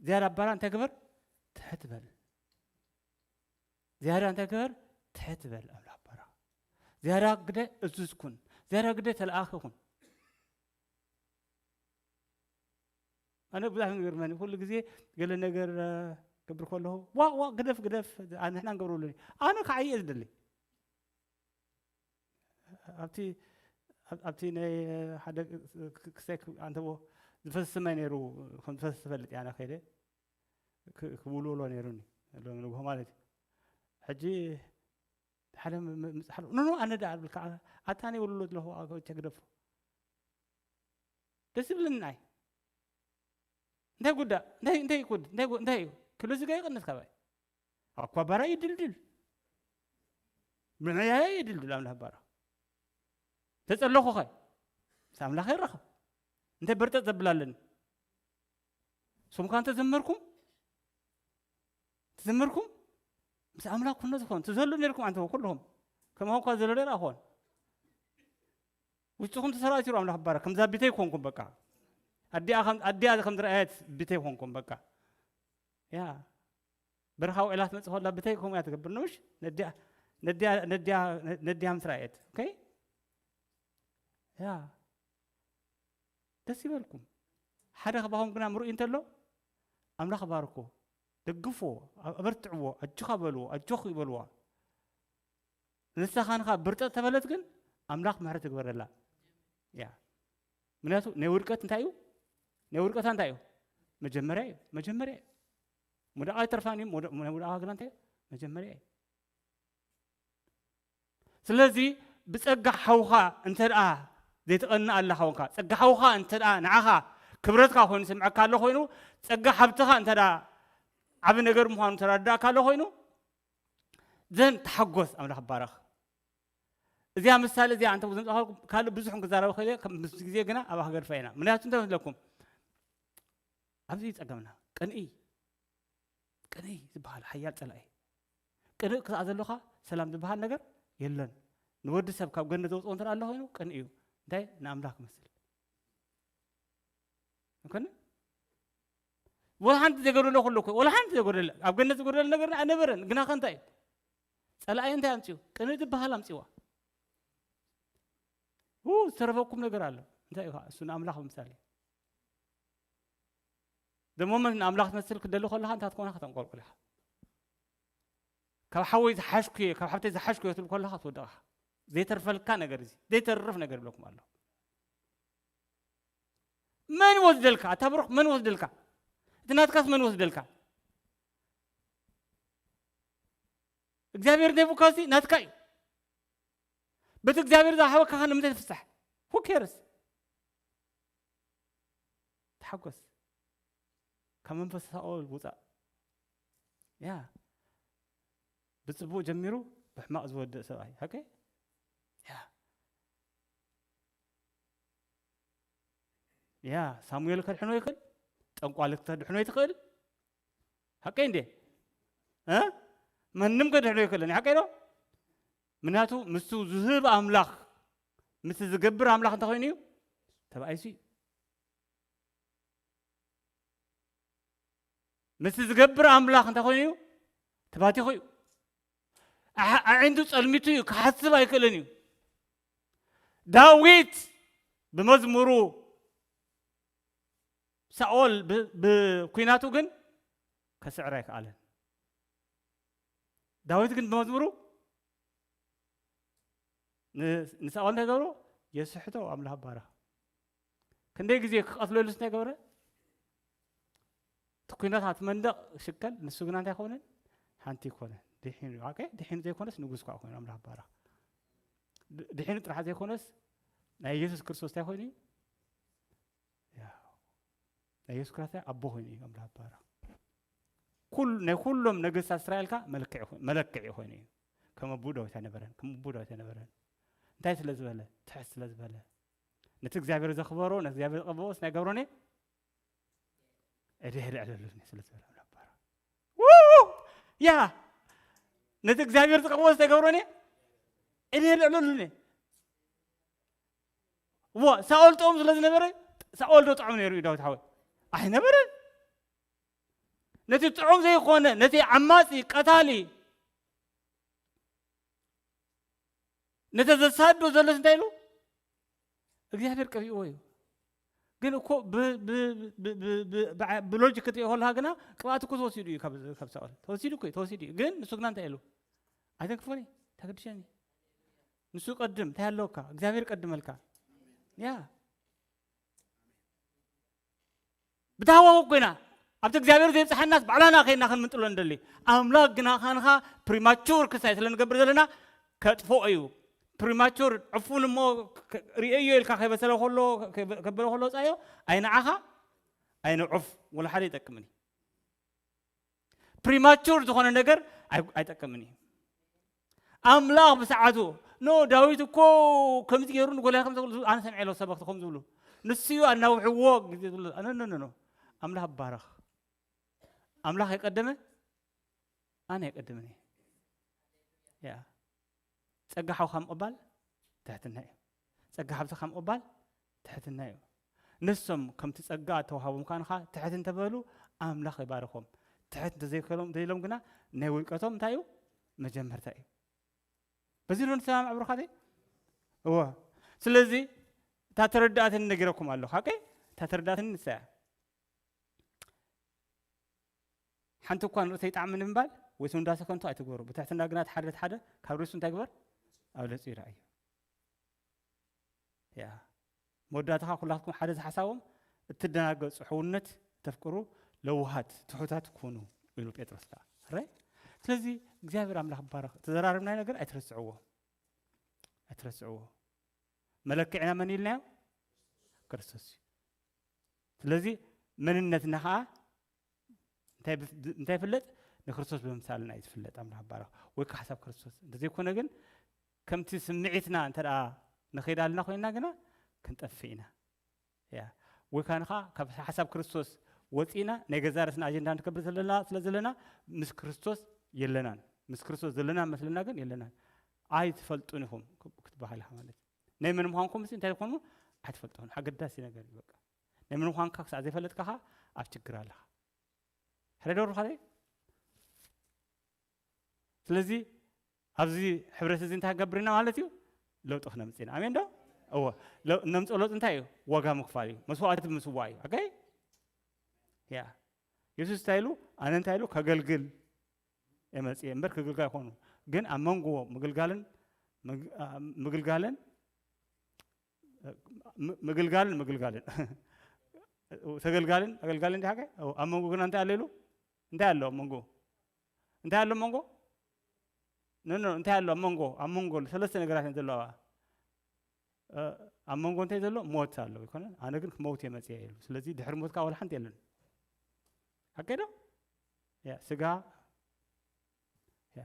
ዝያዳ ባራ እንታይ ግበር? ትሕት በል። ዝያዳ እንታይ ግበር? ትሕት በል፣ ኣምላኽ ባራ። ዝያዳ ግደ እዙዝ ኩን። ዝያዳ ግደ ተለኣኺ ኩን። ኣነ ብዙሕ ዝገርመኒ፣ ኩሉ ግዜ ገለ ነገር፣ እ፣ ክገብር ከለኹ፣ "ዋ፣ ዋ፣ ግደፍ፣ ግደፍ፣ ኣ-፣ ንሕና ንገብረሉ እዩ። ኣነ ክዓይ እየ ዝደሊ." ኣብቲ፣ ኣብ-፣ ኣብቲ ናይ ሓደ ክ-፣ ክሳይ ክ-፣ ኣንተቦ ዝፈስስ ማይ ነይሩ፣ ከም ዝፈስስ እፈልጥ እየ፣ ኣነ ከይደ ክ-፣ ክውልውሎ ነይሩኒ፣ ሎሚ ንግሆ ማለት እዩ። ሕጂ ሓደ ም-፣ ም-፣ ምጽሓሉ፣ "ኖ፣ ኖ፣ ኣነ ደኣ" እብል ከዓ፣ "ኣታ ኣነ ይውልውሎ ዘለኹ፣ ኣ-፣ ግደፎ." ደስ ይብለኒ ንዓይ። እንታይ ጉዳ? እንታይ፣ እንታይ ጉድ? እንታይ ጉ-፣ እንታይ እዩ? ክብለ ስጋ ይቕንስ ካባይ። ኣኳ ባራ ይድልድል። ብዕያየ ይድልድል ኣምላኽ ባራ። ተጸለኹኸ? ምስ ኣምላኽ ይራኸብ። እንታይ በርጠጥ ዘብል ኣለኒ? ስምካ እንተዘመርኩም፣ ተዘመርኩም፣ ምስ ኣምላኽ ኩነ ዝኾን፣ ትዘሉ ነርኩም ኣንተ ኩልኹም። ከማኹም እኳ ዘሎ ነር ኣኾን። ውሽጥኹም ተሰራቲሩ ኣምላኽ ይባረክ። ከምዛ ቢተይ ኮንኩም በቃ። ኣዲኣ ከም፣ ኣዲኣ ከም ዝረኣየት ቢተይ ኮንኩም በቃ። ያ። በረኻ ውዒላ ትመጽእ ከላ ቢተይ ከምኡ እያ ትገብር፣ ነው ምሽ? ነዲኣ፣ ነዲኣ፣ ነዲኣ፣ ነዲኣ ምስ ረኣየት። ኦኬ? ያ። ደስ ይበልኩም። ሓደ ካባኹም ግና ምርኡይ እንተሎ፣ ኣምላኽ ባርኮ፣ ደግፍዎ፣ ኣበርትዕዎ፣ ኣጆኻ በልዎ፣ ኣጆኺ በልዋ። ንሳ ኻንኻ ብርጠጥ ተበለት ግን ኣምላኽ ምሕረት ይግበረላ። ያ። ምክንያቱ ናይ ውድቀት እንታይ እዩ? ናይ ውድቀታ እንታይ እዩ? መጀመርያ እዩ። መጀመርያ እዩ። ምውዳቓ ኣይተርፋን እዩ። ምውዳ-፣ ናይ ምውዳቓ ግና እንታይ እዩ? መጀመርያ እዩ። ስለዚ ብጸጋ ሓውኻ እንተ ደኣ ዘይትቐንእ ኣላ፣ ሓውካ፣ ጸጋ ሓውኻ እንተ ደኣ ንዓኻ ክብረትካ ኮይኑ ስምዐካ ኣሎ ኮይኑ፣ ጸጋ ሓብትኻ እንተ ደኣ ዓቢ ነገር ምዃኑ ተረዳእካ ኣሎ ኮይኑ፣ ዘን ተሓጎስ፣ ኣምላኽ ይባረኽ። እዚኣ ምሳሌ እዚኣ እንተ ዘምጻእኩልኩም፣ ካልእ ብዙሕ ክዛረብ ክእል እየ፣ ከም ምስ ግዜ ግና ኣብኣ ክገድፋ ኢና። ምክንያቱ እንታይ መስለኩም? ኣብዚ እዩ ጸገምና። ቅንኢ፣ ቅንኢ ዝበሃል ሓያል ጸላኢ። ቅንኢ ክኣ ዘሎኻ ሰላም ዝበሃል ነገር የለን። ንወዲ ሰብ ካብ ገነት ዘውጽኦ እንተ ኣሎ ኮይኑ ቅንኢ እዩ። እንታይ? ንኣምላኽ ክመስል። ኣይኮነ? ወላ ሓንቲ ዘይጎደሎ ኩሉ እኮ፣ ወላ ሓንቲ ዘይጎደለ፣ ኣብ ገነት ዝጎደለ ነገር ኣይነበረን። ግና ከ እንታይ እዩ? ጸላኢ እንታይ ኣምጺኡ? ቅንኢ ዝበሃል ኣምጺዋ። ው፣ ዝተረፈኩም ነገር ኣሎ። እንታይ እዩ ከዓ? እሱ ንኣምላኽ ምሳሌ። The moment ንኣምላኽ ትመስል ክትደሊ ከለኻ እንታይ ትኮና? ከተንቆልቁል ኢኻ። ካብ ሓወይ ዝሓሽኩ እየ፣ ካብ ሓብተይ ዝሓሽኩ እየ ትብል ከለኻ ትወድቕ ኢኻ። ዘይተርፈልካ ነገር እዚ፣ ዘይተርፍ ነገር ይብለኩም ኣሎ። መን ይወስደልካ? ኣታ ብሩኽ መን ይወስደልካ? እቲ ናትካስ መን ይወስደልካ? እግዚኣብሔር ነቡካሲ ናትካ እዩ። በቲ እግዚኣብሔር ዝሃበካ ከ ንምንታይ ትፍሳሕ? Who cares? ተሓጎስ። ካብ መንፈስ ሳኦል ውጻእ። ያ። ብጽቡቕ ጀሚሩ ብሕማቕ ዝወድእ ሰብኣይ። ኦኬ? ያ። ያ፣ ሳሙኤል ከድሕኖ ይኽእል፣ ጠንቋሊ ከተድሕኖ ይትኽእል። ሓቀይ እንዴ? እ? ማንም ከድሕኖ ይኽእልን፣ ሓቀይ ዶ? ምክንያቱ ምስቱ ዝህብ ኣምላኽ ምስቲ ዝገብር ኣምላኽ እንታይ ኮይኑ እዩ? ተባኢሱ እዩ። ምስቲ ዝገብር ኣምላኽ እንታይ ኮይኑ እዩ? ተባቲኹ እዩ። ኣዓ- ኣዒንቱ ጸልሚቱ እዩ፣ ክሓስብ ኣይክእልን እዩ። ዳዊት ብመዝሙሩ ሳኦል ብ- ብኲናቱ ግን ከስዕር ኣይከኣለን። ዳዊት ግን ብመዝሙሩ ን- ንሳኦል እንታይ ገብሮ? የስሕቶ። ኣምላኽ ባረኽ። ክንደይ ግዜ ክቐትለሉስ እንታይ ገበረ? እቲ ኲናት እቲ መንደቕ ሽከል፣ ንሱ ግና እንታይ ኮነ? ሓንቲ ኮነ። ድሒኑ ኦኬ፣ ድሒኑ ዘይኮነስ ንጉስ ከዓ ኮይኑ ኣምላኽ ባረኽ። ድ- ድሒኑ ጥራሕ ዘይኮነስ ናይ ኢየሱስ ክርስቶስ እንታይ ኮይኑ እዩ? ያ፣ ናይ ኢየሱስ ክርስቶስ ኣቦ ኮይኑ እዩ ኣምላኽ ባረኽ። ኩል ናይ ኩሎም ነገስታት እስራኤልካ መልክዕ ይኹ- መለክዒ ኮይኑ እዩ። ከም ኣቦኡ ዳዊት ኣይነበረን፣ ከም ኣቦኡ ዳዊት ኣይነበረን። እንታይ ስለ ዝበለ? ትሕት ስለ ዝበለ። ነቲ እግዚኣብሔር ዘኽበሮ፣ ነቲ እግዚኣብሔር ዝቐበኦ እንታይ ገብሮኒ? እድህ ልዕለሉኒ ስለ ዝበለ ኣምላኽ ባረኽ። ው! ያ፣ ነቲ እግዚኣብሔር ዝቐበኦ እንታይ ገብሮኒ? እድህ ልዕለሉኒ። ዎ፣ ሳኦል ጥዑም ስለ ዝነበረ፣ ሳኦል ዶ ጥዑም ነይሩ እዩ ዳዊት ሓወይ? ኣይነበረን። ነቲ ጥዑም ዘይኮነ፣ ነቲ ዓማጺ፣ ቀታሊ፣ ነቲ ዘሳዶ ዘሎስ እንታይ ኢሉ? እግዚኣብሔር ቀቢእዎ እዩ። ግን እኮ ብ- ብ- ብ- ብ- ብ- ብዓ- ብሎጂክ ክትሪኦ ከለካ ግና ቅብኣት እኮ ተወሲዱ እዩ ካብ ካብ ሳኦል። ተወሲዱ እኮ እዩ፣ ተወሲዱ እዩ። ግን ንሱ ግና እንታይ ኢሉ? ኣይተንክፎኒ፣ ተገድሸኒ። ንሱ ቀድም፣ እንታይ ኣለካ? እግዚኣብሔር ቀድመልካ። ያ ብታህዋወ ኮይና ኣብቲ እግዚኣብሔር ዘይብፅሓናስ ባዕላና ከይና ክንምንጥሎ ንደሊ። ኣምላኽ ግና ካንኻ ፕሪማቹር ክሳይ ስለ ንገብር ዘለና ከጥፍኦ እዩ። ፕሪማቹር ዕፉን እሞ ክ- ርእየዮ ኢልካ ከይበሰለ ከሎ ከይበ- ከበለ ከሎ ወፃዮ ኣይንዓኻ ኣይንዑፍ ወላ ሓደ ይጠቅምን እዩ። ፕሪማቹር ዝኾነ ነገር ኣይ- ኣይጠቅምን እዩ። ኣምላኽ ብሰዓቱ ኖ ዳዊት እኮ ከምዚ ገይሩ ንጎልያድ ከም ዘብሉ ኣነ ሰምዐ ኣለኹ ሰበኽቲ ከም ዝብሉ ንሱ እዩ ኣናውሕዎ ግዜ ዝብሉ ኖ ኖ ኖ ኖ። ኣምላኽ ባረኽ። ኣምላኽ የቀደመ ኣነ የቀድምን እየ። ያ ጸጋ ሓውካ ምቕባል ትሕትና እዩ። ጸጋ ሓብትኻ ምቕባል ትሕትና እዩ። ንሶም ከምቲ ጸጋ እተዋሃቦም ካንኻ ትሕት እንተበሉ ኣምላኽ ይባርኾም። ትሕት እንተዘይከሎም ዘይሎም ግና ናይ ውድቀቶም እንታይ እዩ? መጀመርታ እዩ። በዚ ዶ ንሰማማዕ ብሩኻተይ? እወ። ስለዚ እታ ተረዳእትኒ ነጊረኩም ኣለኹ። ሓቀይ? እታ ተረዳእትኒ ንሳ እያ። ሓንቲ እኳ ንርእሰይ ይጥዓመኒ ምባል ወይ ሰው እንዳሰከንቱ ኣይትግበሩ። ብትሕትና ግና እቲ ሓደ እቲ ሓደ ካብ ርእሱ እንታይ ግበር? ኣብ ለጹ ይርኣዮ። ያ መወዳእታኻ ኩላትኩም ሓደ ዝሓሳቦም እትደናገጹ፣ ሕውነት ተፍቅሩ፣ ለውሃት ትሑታት ኩኑ ኢሉ ጴጥሮስ ከኣ። ራይ? ስለዚ እግዚኣብሔር ኣምላኽ ይባረኽ። እተዘራረብናዮ ነገር ኣይትረስዕዎ። ኣይትረስዕዎ። መለክዕና መን ኢልናዮ? ክርስቶስ እዩ። ስለዚ መንነትና ኸዓ እንታይ ብፍ- እንታይ ይፍለጥ? ንክርስቶስ ብምምሳልና እዩ ዝፍለጥ። ኣምላኽ ይባረኽ። ወይ ከዓ ሓሳብ ክርስቶስ። እንተዘይኮነ ግን ከምቲ ስምዒትና እንተ ደኣ ንኸይድ ኣለና ኮይንና ግና ክንጠፍእ ኢና። ያ። ወይ ከዓ ንኻ ካብ ሓሳብ ክርስቶስ ወፂእና ናይ ገዛ ርእስና ኣጀንዳ ንከብር ዘለና ስለ ዘለና ምስ ክርስቶስ የለናን። ምስ ክርስቶስ ዘለና መስለና ግን የለናን። ኣይትፈልጡን ኢኹም ክትበሃል ኢኻ ማለት እዩ። ናይ መን ምዃንኩም ምስ እንታይ ዝኾኑ ኣይትፈልጡን። ኣገዳሲ ነገር እዩ በቃ። ናይ መን ምዃንካ ክሳዕ ዘይፈለጥካ ኣብ ችግር ኣለኻ። ሕረ ዶ ሩኻተይ? ስለዚ ኣብዚ ሕብረት እዚ እንታይ ክገብር ኢና ማለት እዩ? ለውጢ ክነምጽእ ኢና። ኣሜን ዶ? እወ። ለ- እነምጽኦ ለውጢ እንታይ እዩ? ዋጋ ምኽፋል እዩ። መስዋዕቲ ብምስዋእ እዩ። ኦኬ? ያ። የሱስ እንታይ ኢሉ? ኣነ እንታይ ኢሉ? ከገልግል እየ መጽየ እምበር ክግልጋል ኣይኮኑ። ግን ኣብ መንጎ ምግልጋልን ምግ- ኣ- ምግልጋልን ም- ምግልጋልን ምግልጋልን ተገልጋልን ኣገልጋልን እንዲሓ ኣብ መንጎ ግና እንታይ ኣሎ ኢሉ እንታይ ኣሎ ኣብ መንጎ እንታይ ኣሎ ኣብ መንጎ ኖ ኖ እንታይ ኣሎ ኣብ መንጎ ኣብ መንጎ ሰለስተ ነገራት እየን ዘለዋ ኣብ መንጎ እንታይ ዘሎ ሞት ኣሎ ይኮነ ኣነ ግን ክመውት እየ መፅየ ኢሉ ስለዚ ድሕሪ ሞት ከዓ ወላ ሓንቲ የለን ሓቀ ዶ ያ ስጋ ያ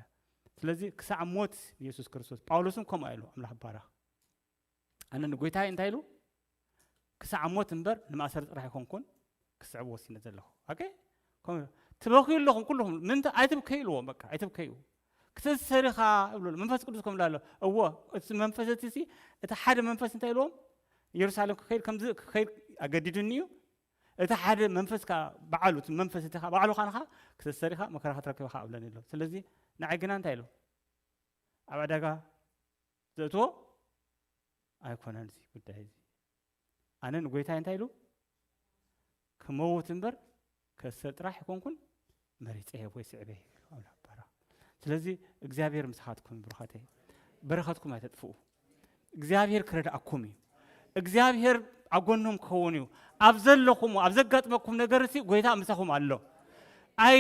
ስለዚ ክሳዕ ሞት ኢየሱስ ክርስቶስ ጳውሎስን ከምኡ ኢሉ ኣምላኽ ባረኽ ኣነ ንጎይታይ እንታይ ኢሉ ክሳዕ ሞት እምበር ንማእሰር ጥራሕ ኣይኮንኩን ክስዕብ ወሲነ ዘለኹ ኣከ ትበኽዩ ኣለኹም ኩልኹም ምንተ ኣይትብከዩ ኢልዎም በቃ ኣይትብከዩ ክትእሰር ኢኻ ይብሉ ኣሎ። መንፈስ ቅዱስ ከምሉ ኣሎ። እዎ፣ እቲ መንፈስ እቲ ሲ፣ እቲ ሓደ መንፈስ እንታይ ኢልዎም? ኢየሩሳሌም ክኸይድ፣ ከምዚ ክኸይድ ኣገዲዱኒ እዩ። እቲ ሓደ መንፈስ ከኣ ባዕሉ፣ እቲ መንፈስ እቲ ከኣ ባዕሉ ኻንኻ ክትእሰር ኢኻ፣ መከራ ክትረክብ ኢኻ ኣብለኒ ኣሎ። ስለዚ ንዓይ ግና እንታይ ኢሉ? ኣብ ዕዳጋ ዘእትዎ ኣይኮነን እዚ ጉዳይ እዚ። ኣነ ንጎይታይ እንታይ ኢሉ? ክመውት እምበር ከሰር ጥራሕ ይኮንኩን መሪጸ ወይ ስዕበ ይብሉ ኣምላኽ ባራ። ስለዚ እግዚኣብሔር ምሳኻትኩም ብሩኻተይ፣ በረኸትኩም ኣይተጥፍኡ። እግዚኣብሔር ክረድኣኩም እዩ። እግዚኣብሔር ኣብ ጎኖም ክኸውን እዩ። ኣብ ዘለኹም፣ ኣብ ዘጋጥመኩም ነገር ሲ ጎይታ ምሳኹም ኣሎ። ኣይ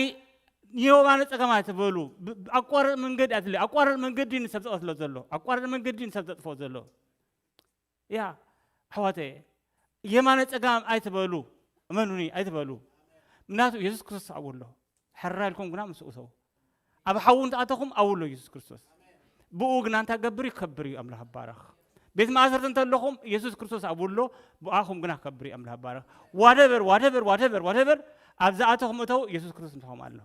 የማነ ጸጋም ኣይትበሉ። ብ-፣ ብ-፣ ኣቋርጥ መንገዲ ኣይትለ-፣ ኣቋርጥ መንገዲ ንሰብ ዝቐትሎ ዘሎ፣ ኣቋርጥ መንገዲ ንሰብ ዘጥፍኦ ዘሎ። ያ ኣሕዋተየ፣ የማነ ጸጋም ኣይትበሉ፣ እመኑኒ ኣይትበሉ። ምክንያቱ የሱስ ክርስቶስ ኣብኡ ኣሎ። ሕራ ኢልኩም ግና ምስኡ እተዉ። ኣብ ሓዊ እንተኣተኹም ኣብኡ ኣሎ የሱስ ክርስቶስ። ብኡ ግና እንታይ ገብር እዩ? ክከብር እዩ። ኣምላኽ ይባረኽ። ቤት ማእሰርቲ እንተለኹም የሱስ ክርስቶስ ኣብኡ ኣሎ፣ ብኣኹም ግና ክከብር እዩ። ኣምላኽ ይባረኽ። ዋደበር ዋደበር ዋደበር ዋደበር ኣብ ዝኣተኹም እተዉ፣ የሱስ ክርስቶስ ምሳኹም ኣሎ።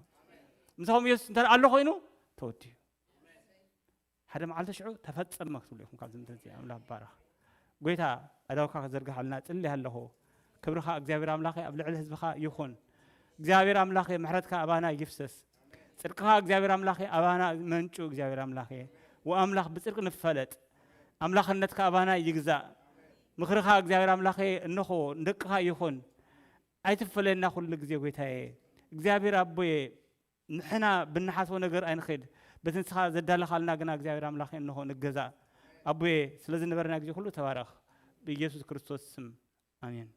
ምሳኹም የሱስ እንተ ኣሎ ኮይኑ ተወዲኡ። ሓደ መዓልቲ ሽዑ ተፈጸመ ክትብሉ ኢኹም። ካብዚ ምድሪ እዚ ኣምላኽ ይባረኽ። ጎይታ ኣእዳውካ ክዘርግሓልና ጽሊ ኣለኹ። ክብርኻ እግዚኣብሔር ኣምላኸ ኣብ ልዕሊ ህዝብኻ ይኹን። እግዚኣብሔር ኣምላኸ ምሕረትካ ኣባና ይፍሰስ። ጽድቅኻ እግዚኣብሔር ኣምላኸ ኣባና መንጩ እግዚኣብሔር ኣምላኸ። ወኣምላኽ ብጽድቅ ንፈለጥ። ኣምላኽነትካ ኣባና ይግዛእ። ምኽርኻ እግዚኣብሔር ኣምላኸ እንሆ ንደቅኻ ይኹን። ኣይትፈለየና ኩሉ ግዜ ጎይታየ። እግዚኣብሔር ኣቦየ ንሕና ብንሓስቦ ነገር ኣይንኸድ። በቲ ንስኻ ዘዳለኻልና ግና እግዚኣብሔር ኣምላኸ እንሆ ንገዛእ። ኣቦየ ስለ ዝነበረና ግዜ ኩሉ ተባረኽ። ብኢየሱስ ክርስቶስ ስም ኣሜን።